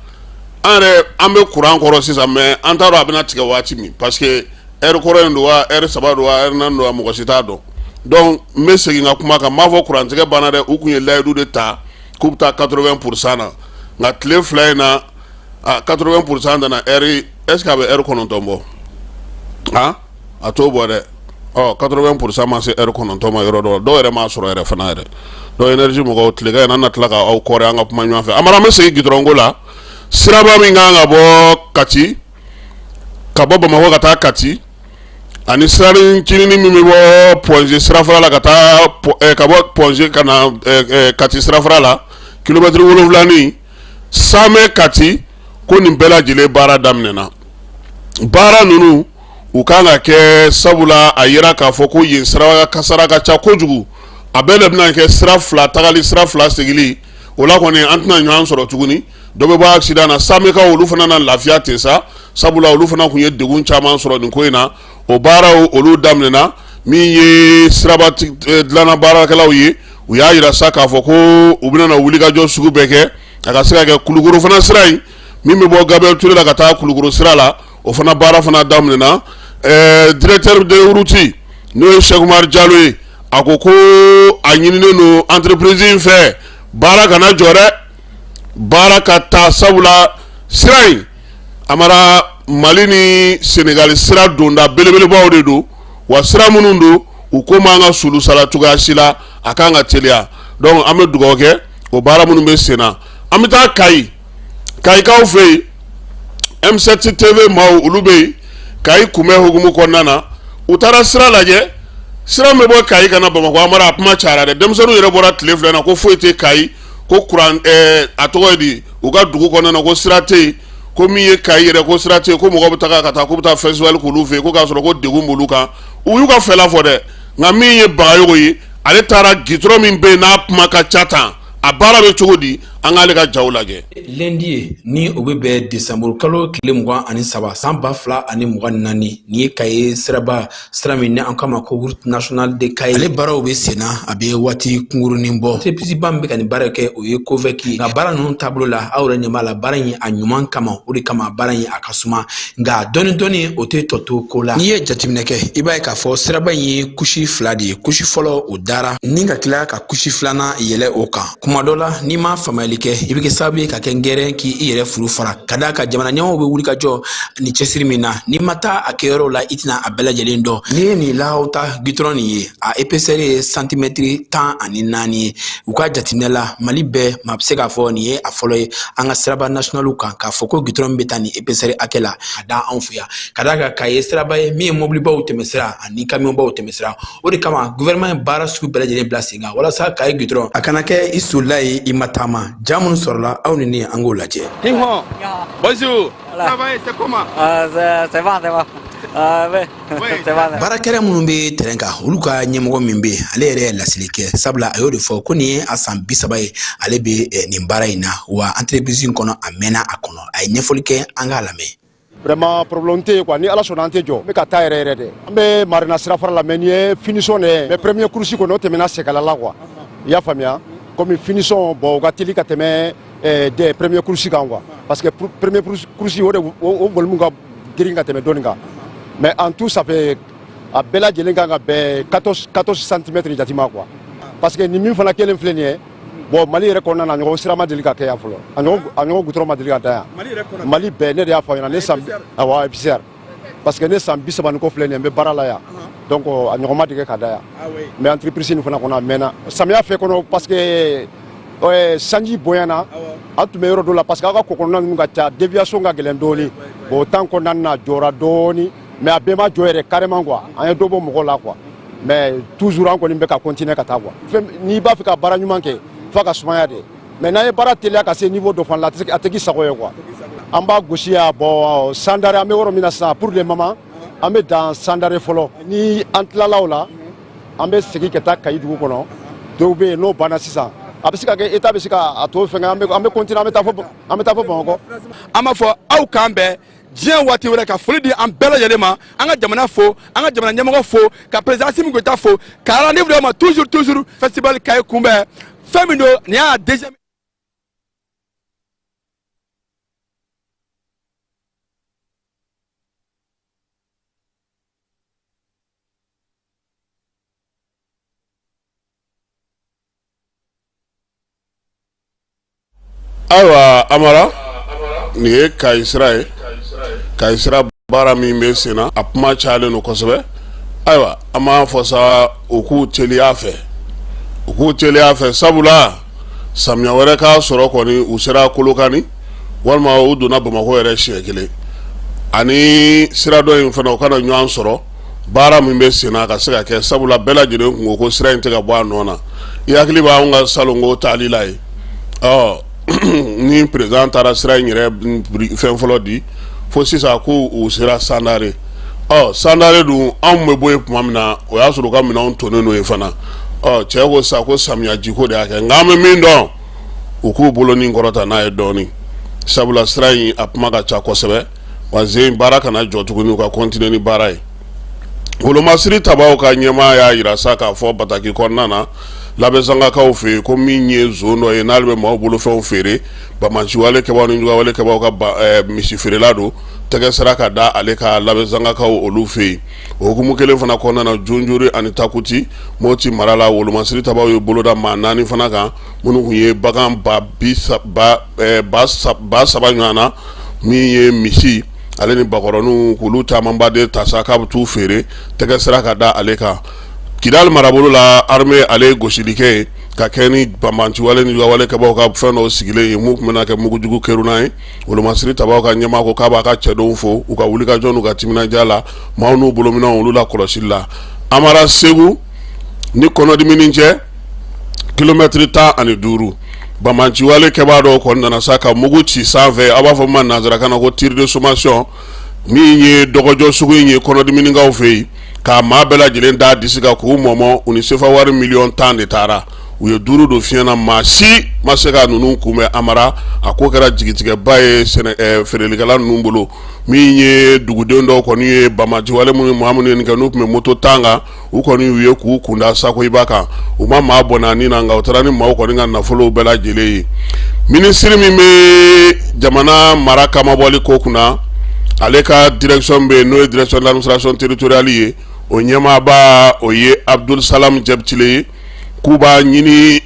an yɛrɛ an bɛ kuran kɔrɔ sisan mais an t'a dɔn a bɛna tigɛ waati min parce que heure kɔrɔ in don wa heure 3 don wa heure 4 don wa mɔgɔ si t'a dɔn Donc n bɛ segin ka kuma kan, n m'a fɔ kurantigɛ banna dɛ. U tun ye layidu de ta k'u bɛ taa 80% na, nka tile 2 in na, a 80% nana heure, est ce que a bɛ heure 9 bɔ? Han, a t'o bɔ dɛ. Ɔ, 80% ma se heure 9 ma yɔrɔ dɔw la, dɔw yɛrɛ m'a sɔrɔ yɛrɛ fana yɛrɛ. Donc énergie mɔgɔw, tilegan in na, an na tila ka aw kɔrɔ an ka kuma ɲɔgɔn fɛ. Amara, an bɛ segin gidɔrɔn ko la. Siraba min kan ka bɔ Kati, ka bɔ Bamakɔ ka taa Kati, ani sira ncinin min bɛ bɔ Point G sirafara la ka taa, ka bɔ Point G ka na Kati sirafara la, kilomɛtiri 7 Samɛ Kati, ko nin bɛɛ lajɛlen baara daminɛna. Baara ninnu u kan ka kɛ, sabula a yira k'a fɔ ko yen sira kasara ka ca kojugu. A bɛɛ de bɛna kɛ sira 2 tagali, sira 2 segili. O la kɔni, an tɛna ɲɔgɔn sɔrɔ tuguni, dɔ bɛ bɔ accident na. Samɛkaw, olu fana na lafiya ten sa, sabula olu fana tun ye degun caman sɔrɔ nin ko in na. O baaraw olu daminɛna. Min ye siraba dilanna baarakɛlaw ye, u y'a yira sa k'a fɔ ko u bɛna na wulikajɔ sugu bɛɛ kɛ a ka se ka kɛ. Kulukoro fana sira in min bɛ bɔ Gabriel Touré la ka taa Kulukoro sira la, o fana baara fana daminɛna. Directeur de route, n'o ye Cheikh Umar Jalo ye, a ko ko a ɲininen don entreprise in fɛ, baara kana jɔ dɛ, baara ka taa, sabula sira in, Amara, Mali ni Senegali sira donda belebelebaw de don. Wa sira minnu don, u ko man ka sulusala cogoya si la, a kan ka teliya. Donc an bɛ dugawu kɛ o baara minnu bɛ sen na. An bɛ taa Kayi, Kayikaw fɛ yen. M7 TV maaw, olu bɛ yen Kayi kunbɛn hukumu kɔnɔna na. U taara sira lajɛ, sira min bɛ bɔ Kayi ka na Bamakɔ. Amara, a kuma cayara dɛ. Denmisɛnninw yɛrɛ bɔra tile 2 na ko foyi tɛ Kayi, ko kuran, a tɔgɔ ye di, u ka dugu kɔnɔna na, ko sira tɛ yen, ko min ye Kayi yɛrɛ, ko sira tɛ yen, ko mɔgɔ bɛ taga ka taa k'u bɛ taa festival k'olu fɛ yen, ko k'a sɔrɔ ko degun b'olu kan. U y'u ka fɛla fɔ dɛ. Nka min ye Bagayogo ye, ale taara gitɔrɔn min bɛ yen n'a kuma ka ca tan, a baara bɛ cogo di? An k'ale ka jaw lajɛ. Lundi ye ni o bɛ bɛn desanburu kalo tile 23 san 2024, nin ye Kaye siraba, sira min ni an k'a ma ko route nationale de Kaye, ale baaraw bɛ sen na, a bɛ waati kunkurunin bɔ. Entreprise ba min bɛ ka nin baara kɛ, o ye COVEC ye. Nka baara ninnu taabolo la, aw yɛrɛ ɲɛ b'a la, baara in a ɲuman kama, o de kama baara in a ka suma, nka dɔɔni dɔɔni o tɛ tɔ to ko la. N'i ye jateminɛ kɛ, i b'a ye k'a fɔ siraba in ye couche 2 de ye. Couche fɔlɔ, o dara, ni ka tila ka couche filanan yɛlɛ o kan. Kuma dɔ la, n'i ma faamuyali kɛ, i bɛ kɛ sababu ye ka kɛ ngɛrɛ k'i yɛrɛ furu fara ka d'a kan jamana ɲɛmɔgɔw bɛ wuli ka jɔ ni cɛsiri min na, n'i ma taa a kɛyɔrɔw la, i tɛna a bɛɛ lajɛlen dɔn. N'i ye nin lahaw ta, gitɔrɔn nin ye, a épaisseur ye santimɛtiri 14 ye. U ka jateminɛ la, Mali bɛɛ maa bɛ se k'a fɔ nin ye a fɔlɔ ye an ka siraba nationaliw kan k'a fɔ ko gitɔrɔn bɛ taa nin épaisseur hakɛ la ka da anw fɛ yan, ka d'a kan Kaye siraba ye min ye mobilibaw tɛmɛsira ani kamiyɔnbaw tɛmɛsira. O de kama gouvernement ye baara sugu bɛɛ lajɛlen bila sen kan walasa Kaye gitɔrɔn a kana kɛ i solila ye i ma taama. Ja minnu sɔrɔla, aw ni ne, an k'o lajɛ. Bonjour. Ça va, c'est comment? Ah, c'est bon, c'est bon. Ah, oui. C'est bon. Baarakɛla minnu bɛ terrain kan, olu ka ɲɛmɔgɔ min bɛ yen, ale yɛrɛ ye laseli kɛ, sabula a y'o de fɔ ko nin ye a san 30 ye ale bɛ nin baara in na, wa entreprise in kɔnɔ, a mɛnna a kɔnɔ. A ye ɲɛfɔli kɛ, an k'a lamɛn. Vraiment, problème tɛ yen quoi. Ni Ala sɔnna, an tɛ jɔ. N bɛ ka taa yɛrɛ yɛrɛ de. An bɛ Marina sirafara la, mais nin ye finition de ye. Mais premier couche kɔni, o tɛmɛna Sɛgɛla la quoi. I y'a faamuya? Comme finition, bon, o ka teli ka tɛmɛ des premier couche kan quoi, parce que premier couche, o de o volume ka girin ka tɛmɛ dɔɔnin kan. Mais en tout, ça fait, a bɛɛ lajɛlen kan ka bɛn 14 centimètres jate ma quoi. Parce que nin min fana kelen filɛ nin ye, bon, Mali yɛrɛ kɔnɔna na, a ɲɔgɔn sira ma deli ka kɛ yan fɔlɔ. A ɲɔgɔn goudron ma deli ka da yan Mali bɛɛ. Ne de y'a fɔ aw ɲɛna, ne san, awɔ, épaisseur, parce que ne san 30 ni kɔ filɛ nin ye, n bɛ baara la yan. Donc a ɲɔgɔn ma deli ka da yan. Mais entreprise nin fana kɔnɔ, a mɛnna. Samiya fɛ kɔnɔ, parce que sanji bonyana, an tun bɛ yɔrɔ dɔ la, parce que aw ka kɔ kɔnɔna ninnu ka ca, déviation ka gɛlɛn dɔɔni. Bon, o temps kɔnɔna na, jɔra dɔɔni, mais a bɛɛ ma jɔ yɛrɛ carrément quoi. An ye dɔ bɔ mɔgɔw la quoi, mais toujours an kɔni bɛ ka continuer ka taa quoi. Fɛn n'i b'a fɛ ka baara ɲuman kɛ, f'a ka sumaya de. Mais n'an ye baara teliya ka se niveau dɔ fana la, a tɛ k'i sago ye quoi. An b'a gosi yan. Bon, Sandare, an bɛ yɔrɔ min na sisan, pour le moment an bɛ dan Sandare fɔlɔ. Ni an tilala o la, an bɛ segin ka taa Kayi dugu kɔnɔ. Dɔw bɛ yen, n'o banna sisan, a bɛ se ka kɛ état bɛ se ka a to fɛngɛ, an bɛ continuer, an bɛ taa fɔ Bamakɔ. An b'a fɔ aw k'an bɛn diɲɛ waati wɛrɛ, ka foli di an bɛɛ lajɛlen ma, an ka jamana fo, an ka jamana ɲɛmɔgɔ fo, ka président Assimi Goïta fo, ka rendez-vous d'aw ma toujours, toujours festival Kaye kunbɛn. Fɛn min don, nin y'a deuxième. Ayiwa Amara, nin ye Kayi sira ye. Kayi sira baara min bɛ sen na, a kuma cayalen don kosɛbɛ. Ayiwa, an b'a fɔ sa, u k'u teliya fɛ, u k'u teliya fɛ, sabula samiya wɛrɛ k'a sɔrɔ kɔni u sera Kolokani walima u donna Bamakɔ yɛrɛ siɲɛ kelen, ani sira dɔ in fana u kana ɲɔgɔn sɔrɔ. Baara min bɛ sen na ka se ka kɛ, sabula bɛɛ lajɛlen kun ko ko sira in tɛ ka bɔ a nɔ na. I hakili b'anw ka salonko taali la yen. Ɔ ni président taara sira in yɛrɛ fɛn fɔlɔ di, fo sisan ko u sera Sandare. Ɔ Sandare dun, anw bɛ bɔ yen tuma min na, o y'a sɔrɔ u ka minɛnw tonnen don yen fana. Ɔ cɛ ko sa ko samiya jiko de y'a kɛ, nka an bɛ min dɔn, u k'u bolo ni kɔrɔta n'a ye dɔɔnin, sabula sira in a kuma ka ca kosɛbɛ. Wa zen baara kana jɔ tuguni, u ka continuer ni baara ye. Wolomasiri tabaw ka ɲɛmaa y'a jira sa k'a fɔ bataki kɔnɔna na, Labɛnsangakaw fɛ yen, ko min ye zon dɔ ye n'ale bɛ maaw bolofɛnw feere, banbaanciwale kɛbaaw ni juguyawale kɛbaaw ka misi feerela don, tɛgɛ sera ka da ale kan Labɛnsangakaw olu fɛ yen. O hukumu kelen fana kɔnɔna na, Jonjori ani Takuti, Moti mara la, wolomasiri tabaw ye boloda maa 4 fana kan, minnu tun ye bagan 3000 ɲɔgɔn na, min ye misi ale ni bakɔrɔninw, k'olu camanba de ta sa k'a bɛ t'u feere, tɛgɛ sera ka da ale kan. Kidali marabolo la, armée ale ye gosili kɛ yen ka kɛ ni banbaanciwale ni juguyawale kɛbaaw ka fɛn dɔw sigilen ye, mun tun bɛna kɛ mugujugu kerunna ye. Wolomasiri tabaw ka ɲɛmaa ko k'a b'a ka cɛdenw fo u ka wulikajɔ n'u ka timinandiya la, maaw n'u bolominɛnw olu la kɔlɔsili la. Amara, Segu ni kɔnɔdimini cɛ, kilomɛtiri 15, banbaanciwale kɛbaa dɔw kɔni nana sa ka mugu ci sanfɛ, aw b'a fɔ ma nansarakan na ko tir de sommation, min ye dɔgɔjɔ sugu in ye kɔnɔdiminikaw fɛ yen, k'a maa bɛɛ lajɛlen da disi kan k'u mɔmɔ. U ni sefa wari miliyɔn 10 de taara, u ye 5 don fiɲɛ na, maa si ma se ka ninnu kunbɛn. Amara, a ko kɛra jigitigɛba ye feerelikɛla ninnu bolo. Min ye duguden dɔw kɔni ye, banbaanciwale minnu, maa minnu ye nin kɛ, n'u tun bɛ moto 10 kan, u kɔni u ye k'u kunda Sakoyiba kan, u ma maa bɔnɛ ni na, nka u taara ni maaw kɔni ka nafolow bɛɛ lajɛlen ye. Minisiri min bɛ jamana mara kamabɔli ko kunna, ale ka direction bɛ yen, n'o ye direction de l'administration territoriale ye, o ɲɛmaaba o ye Abdul Salam Jɛbitile ye, k'u b'a ɲini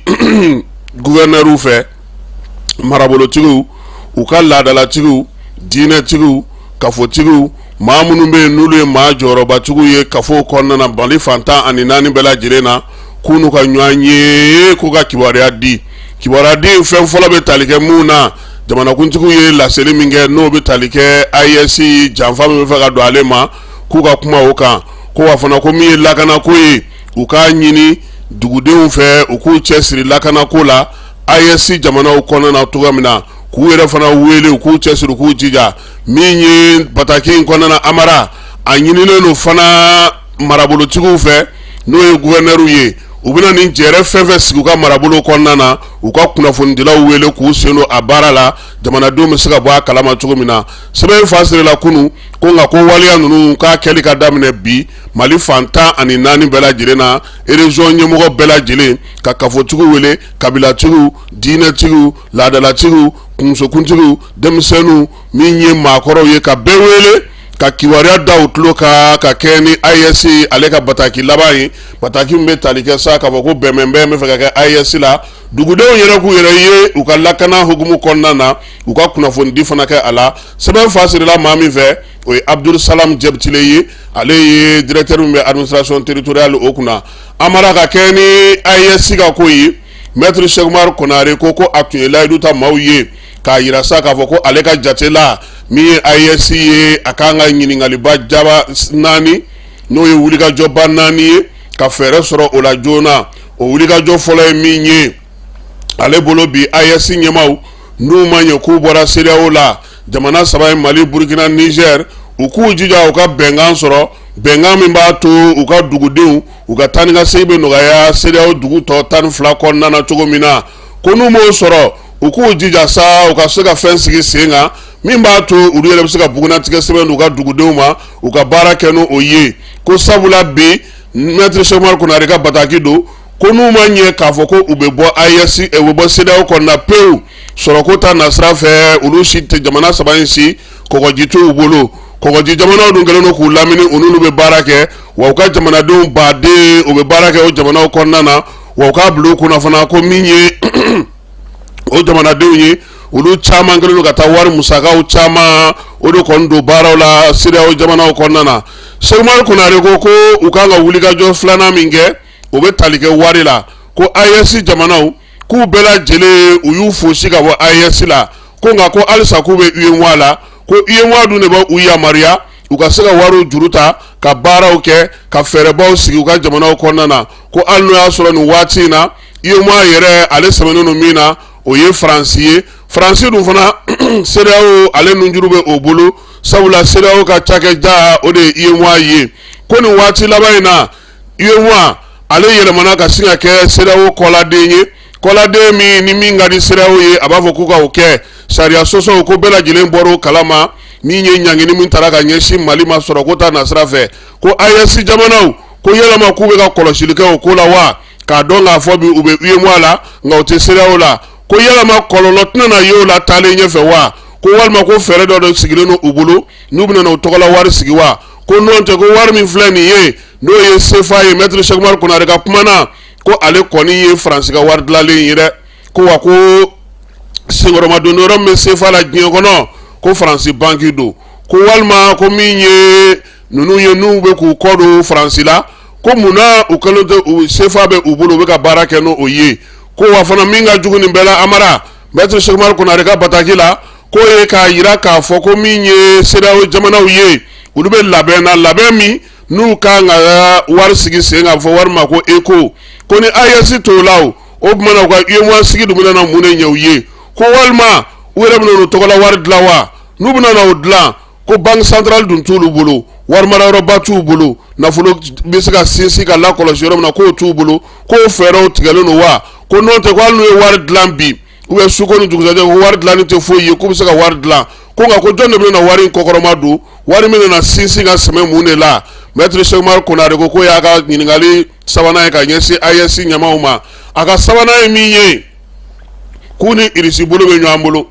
gouverneur fɛ, marabolotigiw, u ka laadalatigiw, diinɛtigiw, kafotigiw, maa minnu bɛ yen n'olu ye maa jɔyɔrɔbatigiw ye kafow kɔnɔna na Mali fan 14 bɛɛ lajɛlen na, k'u n'u ka ɲɔgɔn ye, k'u ka kibaruya di. Kibaruya di fɛn fɔlɔ bɛ tali kɛ mun na? Jamanakuntigiw ye laseli min kɛ, n'o bɛ tali kɛ AES janfa min bɛ fɛ ka don ale ma, k'u ka kuma o kan. Ko wa fana, ko min ye lakanako ye, u k'a ɲini dugudenw fɛ, u k'u cɛsiri lakanako la AES jamanaw kɔnɔna na cogoya min na, k'u yɛrɛ fana wele, u k'u cɛsiri, u k'u jija. Min ye bataki in kɔnɔna na, Amara, a ɲininen don fana marabolotigiw fɛ, n'o ye gouverneur ye, u bɛna nin jɛrɛ fɛn fɛn sigi u ka marabolo kɔnɔna na, u ka kunnafonidilaw wele k'u sen don a baara la, jamanadenw bɛ se ka bɔ a kalama cogo min na. Sɛbɛn in fa sirila kunun ko, nka ko waleya ninnu k'a kɛli ka daminɛ bi Mali fan 14 bɛɛ lajɛlen na, région ɲɛmɔgɔ bɛɛ lajɛlen ka kafotigiw wele, kabilatigiw, diinɛtigiw, laadalatigiw, musokuntigiw, denmisɛnninw, min ye maakɔrɔw ye, ka bɛɛ wele ka kibaruya da u tulo kan ka kɛ ni AES ale ka bataki laban ye. Bataki min bɛ tali kɛ sa k'a fɔ ko bɛnbɛnbɛn bɛ fɛ ka kɛ AES la, dugudenw yɛrɛ k'u yɛrɛ ye u ka lakana hukumu kɔnɔna na, u ka kunnafonidi fana kɛ a la. Sɛbɛn fa sirila maa min fɛ, o ye Abdul Salam Jɛbitile ye, ale ye directeur min bɛ administration territoriale o kunna. Amara, ka kɛ ni AES ka ko ye, maître Cheick Oumar Konare ko a tun ye layidu ta maaw ye k'a yira sa k'a fɔ ko ale ka jate la, min ye AES ye, a kan ka ɲininkaliba jaba naani, n'o ye wulikajɔba naani ye, ka fɛɛrɛ sɔrɔ o la joona. O wulikajɔ fɔlɔ ye min ye ale bolo bi, AES ɲɛmaaw, n'u ma ɲɛ k'u bɔra CEDEAO la, jamana saba ye, Mali, Burukina, Niger, u k'u jija u ka bɛnkan sɔrɔ, bɛnkan min b'a to u ka dugudenw u ka taa ni ka segin bɛ nɔgɔya CEDEAO dugu tɔ 12 kɔnɔna na cogo min na. Ko n'u m'o sɔrɔ, u k'u jija sa u ka se ka fɛn sigi sen kan min b'a to olu yɛrɛ bɛ se ka bugunnatigɛ sɛbɛn d'u ka dugudenw ma, u ka baara kɛ n'o ye. Ko sabula bi, maître Cheick Oumar Konare ka bataki don, ko n'u ma ɲɛ k'a fɔ ko u bɛ bɔ AES, u bɛ bɔ CEDEAO kɔnɔna pewu, sɔrɔko ta nasira fɛ, olu si tɛ jamana saba in si, kɔgɔji t'u bolo. Kɔgɔji jamanaw dun kɛlen don k'u lamini, u n'olu bɛ baara kɛ, wa u ka jamanadenw baden u bɛ baara kɛ o jamanaw kɔnɔna na. Wa u k'a bila u kunna fana ko min ye o jamanadenw ye, Olu caman kɛlen don ka taa wari musakaw caman o de kɔni don baaraw la CEDEAO jamanaw kɔnɔna na. Cheick Oumar Konare ko u kan ka wulikajɔ filanan min kɛ, o bɛ tali kɛ wari la, ko AES jamanaw k'u bɛɛ lajɛlen u y'u fosi ka bɔ AES la, ko nka ko halisa k'u bɛ UEMOA la, ko UEMOA dun de bɛ u yamaruya u ka se ka wariw juru ta ka baaraw kɛ, ka fɛɛrɛbaw sigi u ka jamanaw kɔnɔna na, ko hali n'o y'a sɔrɔ nin waati in na UEMOA yɛrɛ ale sɛmɛnen don min na, o ye Faransi ye. Faransi dun fana CEDEAO ale nunjuru bɛ o bolo, sabula CEDEAO ka cakɛda o de ye UEMOA ye. Ko nin waati laban in na UEMOA ale yɛlɛmana ka sin ka kɛ CEDEAO kɔladen ye, kɔladen min ni min ka di CEDEAO ye a b'a fɔ k'u ka o kɛ. Sariya sɔsɔw ko bɛɛ lajɛlen bɔra o kalama, min ye ɲangini min tara ka ɲɛsin Mali ma sɔrɔko ta nasira fɛ, ko AES jamanaw ko yalama k'u bɛ ka kɔlɔsili kɛ o ko la wa, k'a dɔn k'a fɔ bi u bɛ UEMOA la nka u tɛ CEDEAO la, ko yalama kɔlɔlɔ tɛna na ye o la taalen ɲɛfɛ wa, ko walima ko fɛɛrɛ dɔ de sigilen don u bolo n'u bɛna na u tɔgɔla wari sigi wa, ko n'o tɛ ko wari min filɛ nin ye n'o ye CFA ye. Maître Cheick Oumar Konare ka kuma na, ko ale kɔni ye Faransi ka wari dilanlen ye dɛ, ko wa ko senkɔrɔmadon yɔrɔ min bɛ CFA la diɲɛ kɔnɔ ko Faransi banki don, ko walima ko min ye ninnu ye n'u bɛ k'u kɔ don Faransi la, ko munna u kɛlen tɛ u CFA bɛ u bolo u bɛ ka baara kɛ n'o ye, ko wa fana min ka jugu nin bɛɛ la Amara, Maître Cheick Oumar Konare ka bataki la, k'o ye k'a jira k'a fɔ ko min ye CEDEAO jamanaw ye olu bɛ labɛn na, labɛn min n'u kan ka wari sigi sen kan fɔ wari ma ko ECO, ko ni AES t'o la o o tuma na u ka UEMOA sigi dun bɛna na mun de ɲɛ u ye, ko walima u yɛrɛ bɛna n'u tɔgɔla wari dilan wa, n'u bɛna na o dilan ko banque centrale dun t'olu bolo, wari marayɔrɔba t'u bolo, nafolo bɛ se ka sinsin ka lakɔlɔsi yɔrɔ min na k'o t'u bolo, k'o fɛɛrɛw tigɛlen don wa, ko n'o tɛ ko hali n'u ye wari dilan bi ou bien su ko ni dugusajɛ ko wari dilanni tɛ foyi ye, k'u bɛ se ka wari dilan, ko nka ko jɔn de bɛna wari in kɔkɔrɔma don, wari min bɛna sinsin ka sɛmɛ mun de la. Maître Cheick Oumar Konare ko k'o y'a ka ɲininkali sabanan ye ka ɲɛsin AES ɲɛmaaw ma. A ka sabanan ye min ye, k'u ni Irisi bolo bɛ ɲɔgɔn bolo,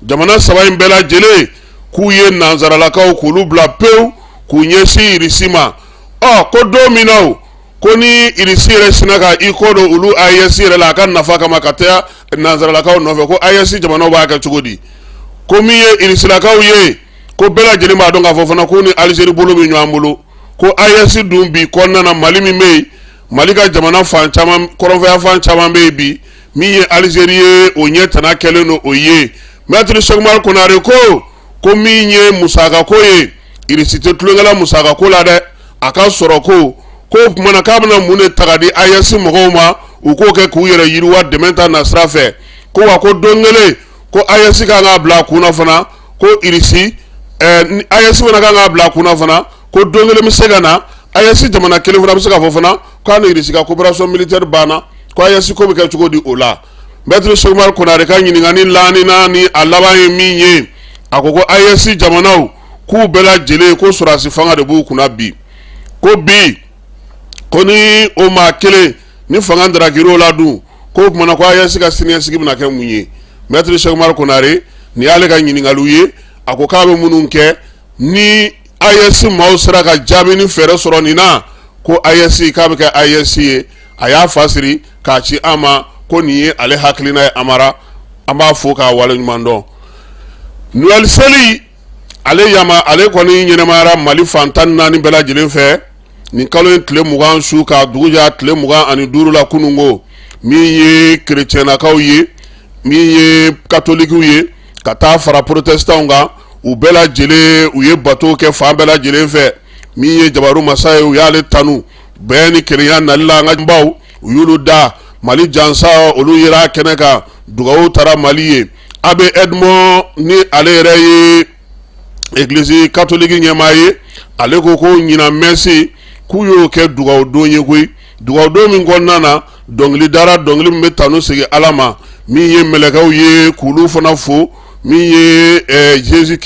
jamana saba in bɛɛ lajɛlen k'u ye nansaralakaw k'olu bila pewu k'u ɲɛsin Irisi ma. Ɔ ko don min na o ko ni Irisi yɛrɛ sinna ka i kɔ don olu AES yɛrɛ la a ka nafa kama ka taa nansaralakaw nɔfɛ, ko AES jamanaw b'a kɛ cogo di? Ko min ye Irisilakaw ye, ko bɛɛ lajɛlen b'a dɔn k'a fɔ fana k'u ni Alizeri bolo bɛ ɲɔgɔn bolo, ko AES dun bi kɔnɔna na Mali min bɛ yen, Mali ka jamana fan caman, kɔrɔnfɛya fan caman bɛ yen bi, min ye Alizeri ye o ɲɛ tana kɛlen don o ye. Maître Cheick Oumar Konare ko min ye musakako ye, Irisi tɛ tulonkɛ la musakako la dɛ, a ka sɔrɔ ko o tuma na k'a bɛna mun de ta ka di AES mɔgɔw ma u k'o kɛ k'u yɛrɛ yiriwa dɛmɛ ta nasira fɛ, ko wa ko don kelen ko AES kan k'a bila a kun na fana ko Irisi AES fana kan k'a bila a kun na fana ko don kelen bɛ se ka na AES jamana kelen fana bɛ se k'a fɔ fana k'a ni Irisi ka coopération militaire banna, ko AES ko bɛ kɛ cogo di o la. Maître Cheick Oumar Konare ka ɲininkali naaninan ni a laban ye min ye, a ko AES jamanaw k'u bɛɛ lajɛlen ko sɔrɔdasi fanga de b'u kunna bi, ko bi ko ni o maa kelen ni fanga darakir'o la dun, k'o tuma na ko AES ka siniɲɛsigi bɛna kɛ mun ye. Maître Cheick Oumar Konare nin y'ale ka ɲininkaliw ye, a ko k'a bɛ minnu kɛ ni AES maaw sera ka jaabi ni fɛɛrɛ sɔrɔ nin na, ko AES k'a bɛ kɛ AES ye. A y'a fa siri k'a ci an ma ko nin ye ale hakilina ye. Amara, an b'a fo k'a waleɲuman dɔn. Noël seli ale yama ale kɔni ɲɛnamayara Mali fan 14 bɛɛ lajɛlen fɛ nin kalo in tile 20 su ka dugu jɛ tile 25 la kununko, min ye kerecɛnnakaw ye, min ye katolikiw ye, ka taa fara protestantw kan, u bɛɛ lajɛlen u ye bato kɛ fan bɛɛ lajɛlen fɛ. Min ye jabaru masa ye, u y'ale tanu bɛn ni kelenya nali la. An ka baw u y'olu da Mali jansa, olu yera kɛnɛ kan, dugawu taara Mali ye. Abbé Edmond ni ale yɛrɛ ye église catholique ɲɛmaa ye, ale ko ɲinan messe k'u y'o kɛ dugawu don ye koyi, dugawu don min kɔnɔna na dɔnkili dara, dɔnkili min bɛ tanu segin Ala ma, min ye mɛlɛkɛw ye k'olu fana fo, min ye Jésus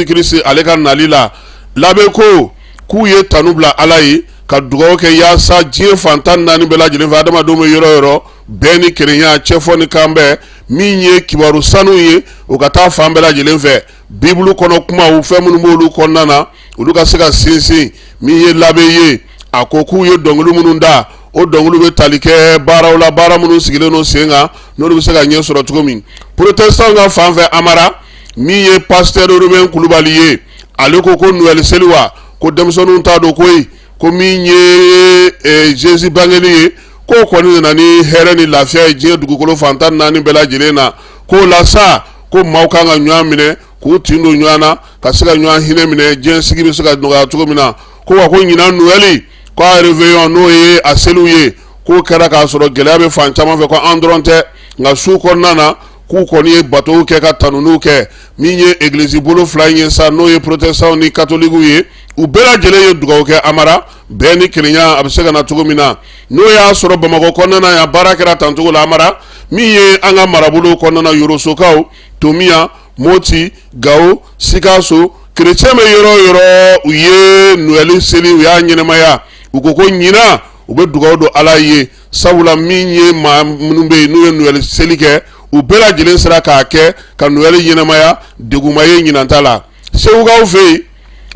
Christ ale ka nali la. L'abbé ko k'u ye tanu bila Ala ye ka dugawu kɛ yaasa diɲɛ fan 14 bɛɛ lajɛlen fɛ, adamadenw bɛ yɔrɔ yɔrɔ, bɛn ni kelenya, cɛfɔ ni kanbɛn, min ye kibaru sanu ye, o ka taa fan bɛɛ lajɛlen fɛ. Bibulu kɔnɔ kumaw, fɛn minnu b'olu kɔnɔna na, olu ka se ka sinsin. Min ye l'abbé ye, a ko k'u ye dɔnkili minnu da, O dɔnkiliw bɛ tali kɛ baaraw la, baara minnu sigilen don sen kan, n'olu bɛ se ka ɲɛ sɔrɔ cogo min. Protestantw ka fan fɛ, Amara, min ye pasteur Ruben Kulubali ye, ale ko ko Noël seli wa, ko denmisɛnninw ta don koyi, ko min ye Jésus bangeli ye, k'o kɔni nana ni hɛrɛ ni lafiya ye diɲɛ dugukolo fan 14 bɛɛ lajɛlen na. K'o la sa, ko maaw kan ka ɲɔgɔn minɛ, k'u tin don ɲɔgɔn na, ka se ka ɲɔgɔn hinɛ minɛ, diɲɛ sigi bɛ se ka nɔgɔya cogo min na. Ko wa, ko ɲinan Noël, ko a réveillon, n'o ye a seliw ye, k'o kɛra k'a sɔrɔ gɛlɛya bɛ fan caman fɛ, ko an dɔrɔn tɛ, nka su kɔnɔna na, k'u kɔni ye batow kɛ ka tanunuw kɛ. Min ye egilizi bolo fila in ye sa, n'o ye protestantw ni katolikiw ye, u bɛɛ lajɛlen ye dugawu kɛ, Amara, bɛn ni kelenya a bɛ se ka na cogo min na. N'o y'a sɔrɔ Bamakɔ kɔnɔna na yan, baara kɛra tancogo la, Amara. Min ye an ka marabolo kɔnɔna na, Yorosokaw, Tomiya, Moti, Gawo, Sikaso, kerecɛn bɛ yɔrɔ o yɔrɔ, u ye Noël seli, u y'a ɲɛnamaya. U ko ko ɲinan u bɛ dugawu don Ala ye, sabula min ye maa minnu bɛ yen n'u ye Noël seli kɛ, u bɛɛ lajɛlen sera k'a kɛ ka Noël ɲɛnamaya, degun ma ye ɲinan ta la. Segukaw fɛ yen,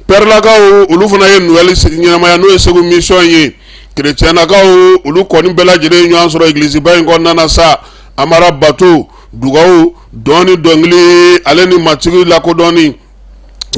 Pɛrɛlakaw, olu fana ye Noël ɲɛnamaya, n'o ye Segu mission ye. Kerecɛnnakaw, olu kɔni bɛɛ lajɛlen ye ɲɔgɔn sɔrɔ egiliziba in kɔnɔna na sa, Amara, bato, dugawu, dɔn ni dɔnkili, ale ni matigi lakodɔnni,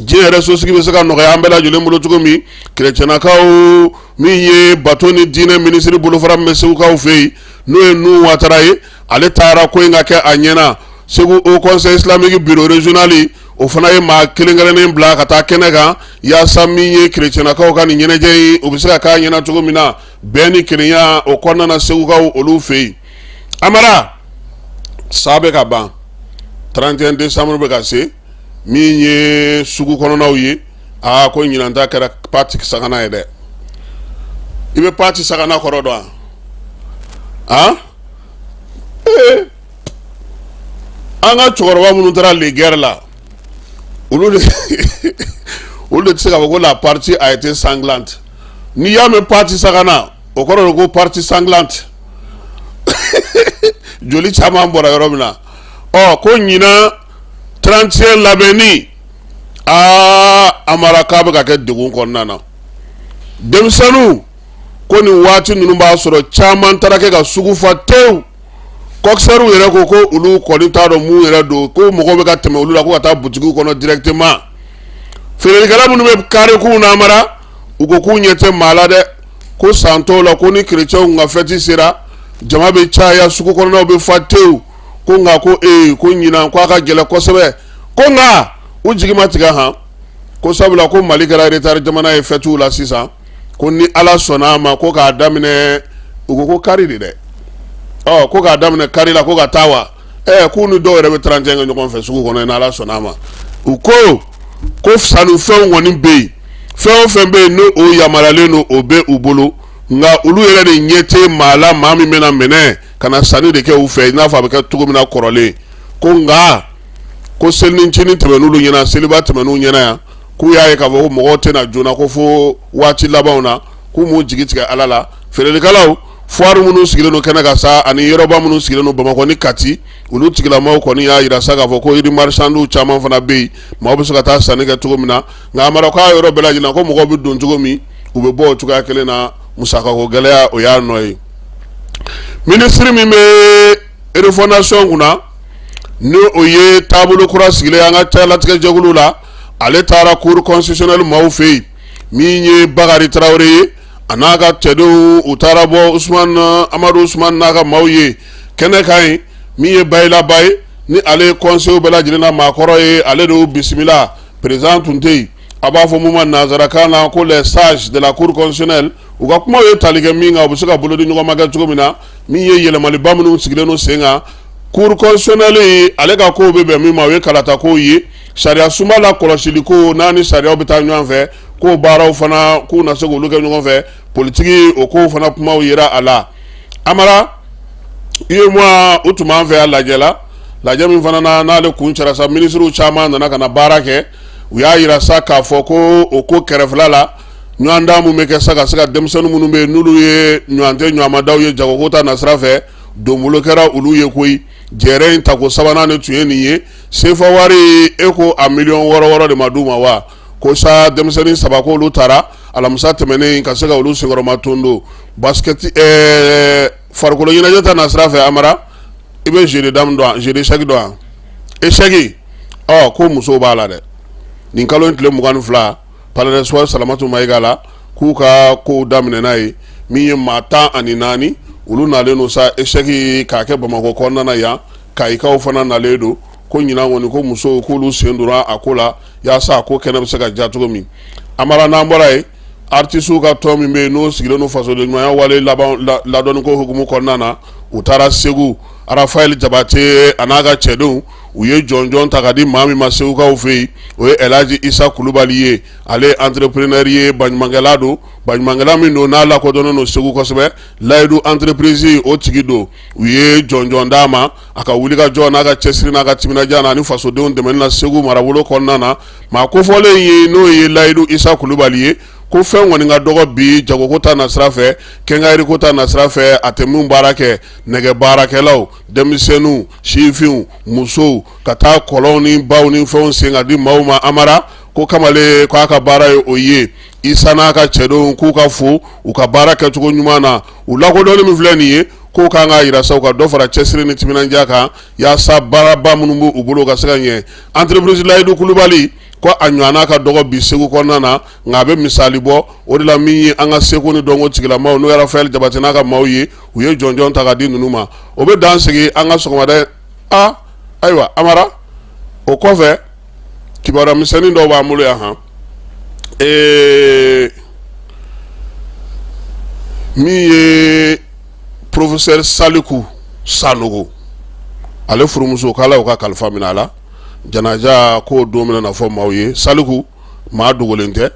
diɲɛ yɛrɛ sosigi bɛ se ka nɔgɔya an bɛɛ lajɛlen bolo cogo min. Kerecɛnnakaw, min ye bato ni diinɛ minisiri bolofara min bɛ segukaw fɛ yen, n'o ye Nuhu Watara ye, ale taara ko in ka kɛ a ɲɛna. Segu Haut Conseil islamique bureau régional, o fana ye maa kelenkelennen bila ka taa kɛnɛ kan, yaasa min ye kerecɛnnakaw ka nin ɲɛnajɛ ye, o bɛ se ka k'a ɲɛna cogo min na, bɛn ni kelenya o kɔnɔna na segukaw olu fɛ yen. Amara, sa bɛ ka ban, 31 décembre bɛ ka se, min ye sugu kɔnɔnaw ye, aa, ko ɲinan ta kɛra pati sagana ye dɛ. I bɛ pati sagana kɔrɔ dɔn wa? Ee, an ka cɛkɔrɔba minnu taara le guerre la, olu de tɛ se k'a fɔ ko la partie a été sanglante. N'i y'a mɛn pati sagana, o kɔrɔ de ko partie sanglante, joli caman bɔra yɔrɔ min na. Ɔ, ko ɲinan 31 labɛnni, aa, Amara, k'a bɛ ka kɛ degun kɔnɔna na. Denmisɛnninw ko nin waati ninnu b'a sɔrɔ caman taara kɛ ka sugu fa tewu. Coxeurw yɛrɛ ko ko olu kɔni t'a dɔn mun yɛrɛ don, ko mɔgɔw bɛ ka tɛmɛ olu la ko ka taa butigiw kɔnɔ directement. Feerelikɛla minnu bɛ karekunw na, Amara, u ko k'u ɲɛ tɛ maa la dɛ. Ko san tɔw la, ko ni kerecɛnw ka fɛti sera, jama bɛ caya, sugu kɔnɔnaw bɛ fa tewu. Ko nka ko ee, ko ɲinan ko a ka gɛlɛn kosɛbɛ. Ko nka u jigi ma tigɛ han, ko sabula ko Mali kɛra retard jamana ye fɛtiw la sisan. Ko ni Ala sɔnna a ma, ko k'a daminɛ, u ko ko kari de dɛ, ɔ, ko k'a daminɛ kari la ko ka taa wa, ɛɛ, k'u ni dɔw yɛrɛ bɛ 31 kɛ ɲɔgɔn fɛ sugu kɔnɔ, ni Ala sɔnna a ma. U ko ko sannifɛnw kɔni bɛ yen, fɛn o fɛn bɛ yen n'o o yamaruyalen don, o bɛ u bolo, nka olu yɛrɛ de ɲɛ tɛ maa la, maa min bɛna minɛ ka na sanni de kɛ u fɛ, i n'a fɔ a bɛ kɛ cogo min na kɔrɔlen. Ko nka ko selincinin tɛmɛn'olu ɲɛna, seliba tɛmɛn'u ɲɛna yan, k'u y'a ye k'a fɔ ko mɔgɔw tɛna joona, ko fo waati labanw na, k'u m'u jigi tigɛ Ala la. Feerelikɛlaw, foire minnu sigilen don kɛnɛ kan sa, ani yɔrɔba minnu sigilen don Bamakɔ ni Kati, olu tigilamaw kɔni y'a jira sa k'a fɔ ko rue marchande caman fana bɛ yen, maaw bɛ se ka taa sanni kɛ cogo min na. Nka Amara, k'a yɔrɔ bɛɛ lajɛlen ko mɔgɔw bɛ don cogo min, u bɛ bɔ o cogoya kelen na. Musakako gɛlɛya, o y'a nɔ ye. Minisiri min bɛ refondation kunna, ni o ye taabolo kura sigilen an ka calatigɛ jɛkulu la, ale taara cour constitutionnelle maaw fɛ yen. Min ye Bakari Tarawele ye, a n'a ka cɛdenw, u taara bɔ Usumani, Amadu Usumani n'a ka maaw ye kɛnɛ kan yen. Min ye Bayila Ba ye, ni ale ye conseil bɛɛ lajɛlen na maakɔrɔ ye, ale de y'u bisimila. Président tun tɛ yen. A b'a fɔ mun ma nanzarakan na ko les sages de la cour constitutionnelle, u ka kumaw ye tali kɛ min kan, u bɛ se ka bolodi ɲɔgɔn ma kɛ cogo min na. Min ye yɛlɛmaliba minnu sigilen don sen kan cour constitutionnelle, ale ka kow bɛ bɛn min ma, o ye kalata kow ye, sariya sunba la kɔlɔsili ko n'a ni sariyaw bɛ taa ɲɔgɔn fɛ, k'o baaraw fana k'u na se k'olu kɛ ɲɔgɔn fɛ. Politiki, o kow fana kumaw yera a la. Amara, UEMOA, u tun b'an fɛ yan lajɛ la, lajɛ min fana na, n'ale kun cɛra sa, minisiriw caman nana ka na baara kɛ. U y'a jira sa k'a fɔ ko o ko kɛrɛfɛla la, ɲɔgɔndan min bɛ kɛ sa ka se ka denmisɛnnin minnu bɛ yen n'olu ye ɲɔgɔn tɛ ɲɔgɔnmadaw ye jagoko ta nasira fɛ, donbolo kɛra olu ye koyi. Jɛrɛ in tako sabanan de tun ye nin ye. Sefa wari, e ko a miliyɔn 6 6 de ma d'u ma wa? Ko sa denmisɛnnin saba k'olu taara. Alamisa tɛmɛnen ka se ka olu senkɔrɔma tondo basket farikolo ɲɛnajɛ ta nasira fɛ. Amara, i bɛ jeu de dame dɔn, jeu d'échec dɔn, échec? Ɔ, ko musow b'a la dɛ. Nin kalo in tile 22, Palais des Sports Salamatu Mayiga la, k'u ka kow daminɛ n'a ye. Min ye maa 14, olu nalen don sa échec k'a kɛ Bamakɔ kɔnɔna na yan. Kayikaw fana nalen don. Ko ɲinan kɔni, ko musow k'olu sen donna a ko la yaasa a ko kɛnɛ bɛ se ka ja cogo min. Amara, n'an bɔra yen, artisiw ka tɔn min bɛ yen, n'o sigilen don fasoden ɲumanya wale laban ladɔnniko hukumu kɔnɔna na, u taara Segu. Rafael Jabate a n'a ka cɛdenw, u ye jɔnjɔn ta ka di maa min ma Segukaw fɛ yen, o ye Elhaji Isa Kulubali ye. Ale ye entrepreneur ye, baɲumankɛla don, baɲumankɛla min don n'a lakodɔnnen don Segu kosɛbɛ. Layidu entreprise o tigi don. U ye jɔnjɔn d'a ma a ka wulikajɔ n'a ka cɛsiri n'a ka timinadiya na ani fasodenw dɛmɛni na Segu marabolo kɔnɔna na. Maa kofɔlen ye, n'o ye Layidu Isa Kulubali ye, ko fɛn kɔni ka dɔgɔ bi jagoko ta nasira fɛ, quincaillerie ta nasira fɛ, a tɛ min baara kɛ, nɛgɛ baarakɛlaw, denmisɛnninw, sifinw, musow, ka taa kɔlɔnw ni baw ni fɛnw sen ka di maaw ma. Amara ko kamalen k'a ka baara ye o ye. Isa n'a ka cɛdenw k'u ka fo u ka baara kɛcogo ɲuman na. U lakodɔnni min filɛ nin ye, k'o kan k'a jira sa u ka dɔ fara cɛsiri ni timinandiya kan yaasa baaraba minnu b'u bolo ka se ka ɲɛ. Entreprise Layidu Kulubali ko a ɲɔgɔnna ka dɔgɔ bi Segu kɔnɔna na, nka a bɛ misali bɔ. O de la, min ye an ka seko ni dɔnko tigilamaw, n'o ye Rafael Jabate n'a ka maaw ye, u ye jɔnjɔn ta ka di ninnu ma. O bɛ dan sigi an ka sɔgɔmada. A ayiwa Amara, o kɔfɛ, kibaruya misɛnnin dɔw b'an bolo yan. Han, min ye professeur Saliku Sanogo, ale furumuso, k'Ala y'o ka kalifa minɛ a la. Janaja k'o don bɛna na fɔ maaw ye. Saliku maa dogolen tɛ.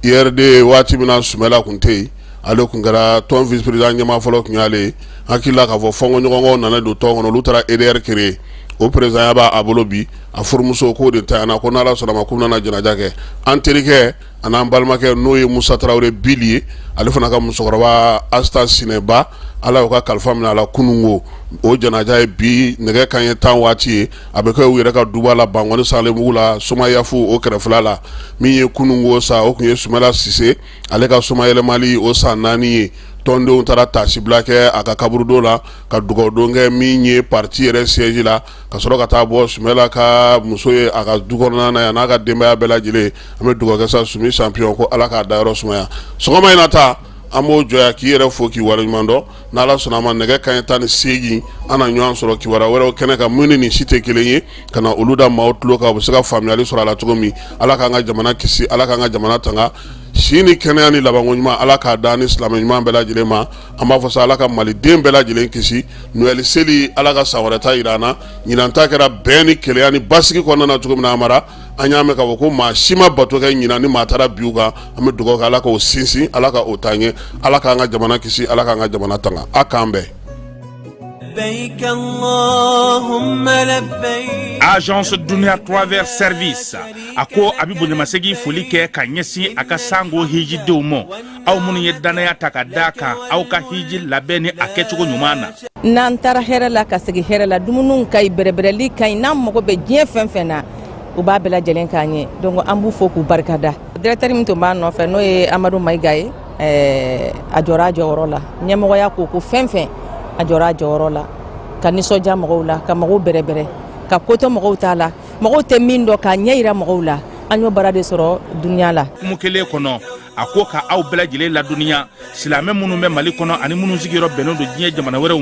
URD waati min na Sumala tun tɛ yen, ale tun kɛra tɔn vice président ɲɛmaa fɔlɔ tun y'ale ye. Hakili la k'a fɔ fɔnkɔɲɔgɔnkɔw nana don tɔn kɔnɔ, olu taara EDR créer, o président b'a bolo bi. A furumuso k'o de tanyana, ko n'Ala sɔnna ma, k'u bɛna janaja kɛ. An terikɛ an'an balimakɛ, n'o ye Musa Tarawele Bili ye, ale fana ka musokɔrɔba Asita Sinɛba, Ala y'o ka kalifa minɛ a la kununko. O janaja ye bi nɛgɛ kanɲɛ 10 waati ye. A bɛ kɛ u yɛrɛ ka duba la, Bankɔni Salebugu la, Somayafu o kɛrɛfɛla la. Min ye kununko sa, o tun ye Sumala Sise ale ka somayɛlɛmali o san 4 ye. Tɔndenw taara taasibila kɛ a ka kaburudo la, ka dugawudon kɛ min ye parti yɛrɛ siège la, ka sɔrɔ ka taa bɔ Sumala ka muso ye a ka du kɔnɔna na yan n'a ka denbaya bɛɛ lajɛlen. An bɛ dugawu kɛ sa Sumi champion, ko Ala k'a dayɔrɔ sumaya. Sɔgɔma in na ta, an b'o jɔ yan k'i yɛrɛ fo k'i waleɲuman dɔn. N'Ala sɔnna a ma, nɛgɛ kanɲɛ 18, an na ɲɔgɔn sɔrɔ kibaruya wɛrɛw kɛnɛ kan, min ni nin si tɛ kelen ye, ka na olu da maaw tulo kan, u bɛ se ka faamuyali sɔrɔ a la cogo min. Ala k'an ka jamana kisi, Ala k'an ka jamana tanga. Si ni kɛnɛya ni labanko ɲuman, Ala k'a da ni silamɛ ɲuman bɛɛ lajɛlen ma. An b'a fɔ sa, Ala ka maliden bɛɛ lajɛlen kisi. Noël seli, Ala ka san wɛrɛ ta jira an na. Ɲinan ta kɛra bɛn ni kelenya ni basigi kɔnɔna na cogo min na, Amara, an y'a mɛn k'a fɔ ko maa si ma bato kɛ ɲinan ni maa taara bin u kan. An bɛ dugawu kɛ, Ala k'o sinsin, Ala ka o taa ɲɛ, Ala k'an ka jamana kisi, Ala k'an ka jamana tanga. A k'an bɛn. Agence Dunia Travel Service a ko a bɛ bonyamasegin foli kɛ ka ɲɛsin a ka sango hijidenw ma, aw minnu ye dannaya ta ka da kan aw ka hiji labɛn ni a kɛcogo ɲuman na. N'an taara hɛrɛ la ka segin hɛrɛ la, dumuniw ka ɲi, bɛrɛbɛrɛli ka ɲi. N'an mago bɛ diɲɛ fɛn fɛn na, u b'a bɛɛ lajɛlen k'an ye. Donc an b'u fo k'u barikada. Directeur min tun b'a nɔfɛ, n'o ye Amadu Mayiga ye, a jɔra a jɔyɔrɔ la. Ɲɛmɔgɔya ko fɛn fɛn, a jɔra a jɔyɔrɔ la ka nisɔndiya mɔgɔw la, ka mɔgɔw bɛrɛbɛrɛ, ka kotɔ mɔgɔw t'a la, mɔgɔw tɛ min dɔn, k'a ɲɛ yira mɔgɔw la. An y'o baara de sɔrɔ Dunia la. Hukumu kelen kɔnɔ, a ko ka aw bɛɛ lajɛlen ladɔnniya, silamɛ minnu bɛ Mali kɔnɔ ani minnu sigiyɔrɔ bɛnnen don diɲɛ jamana wɛrɛw.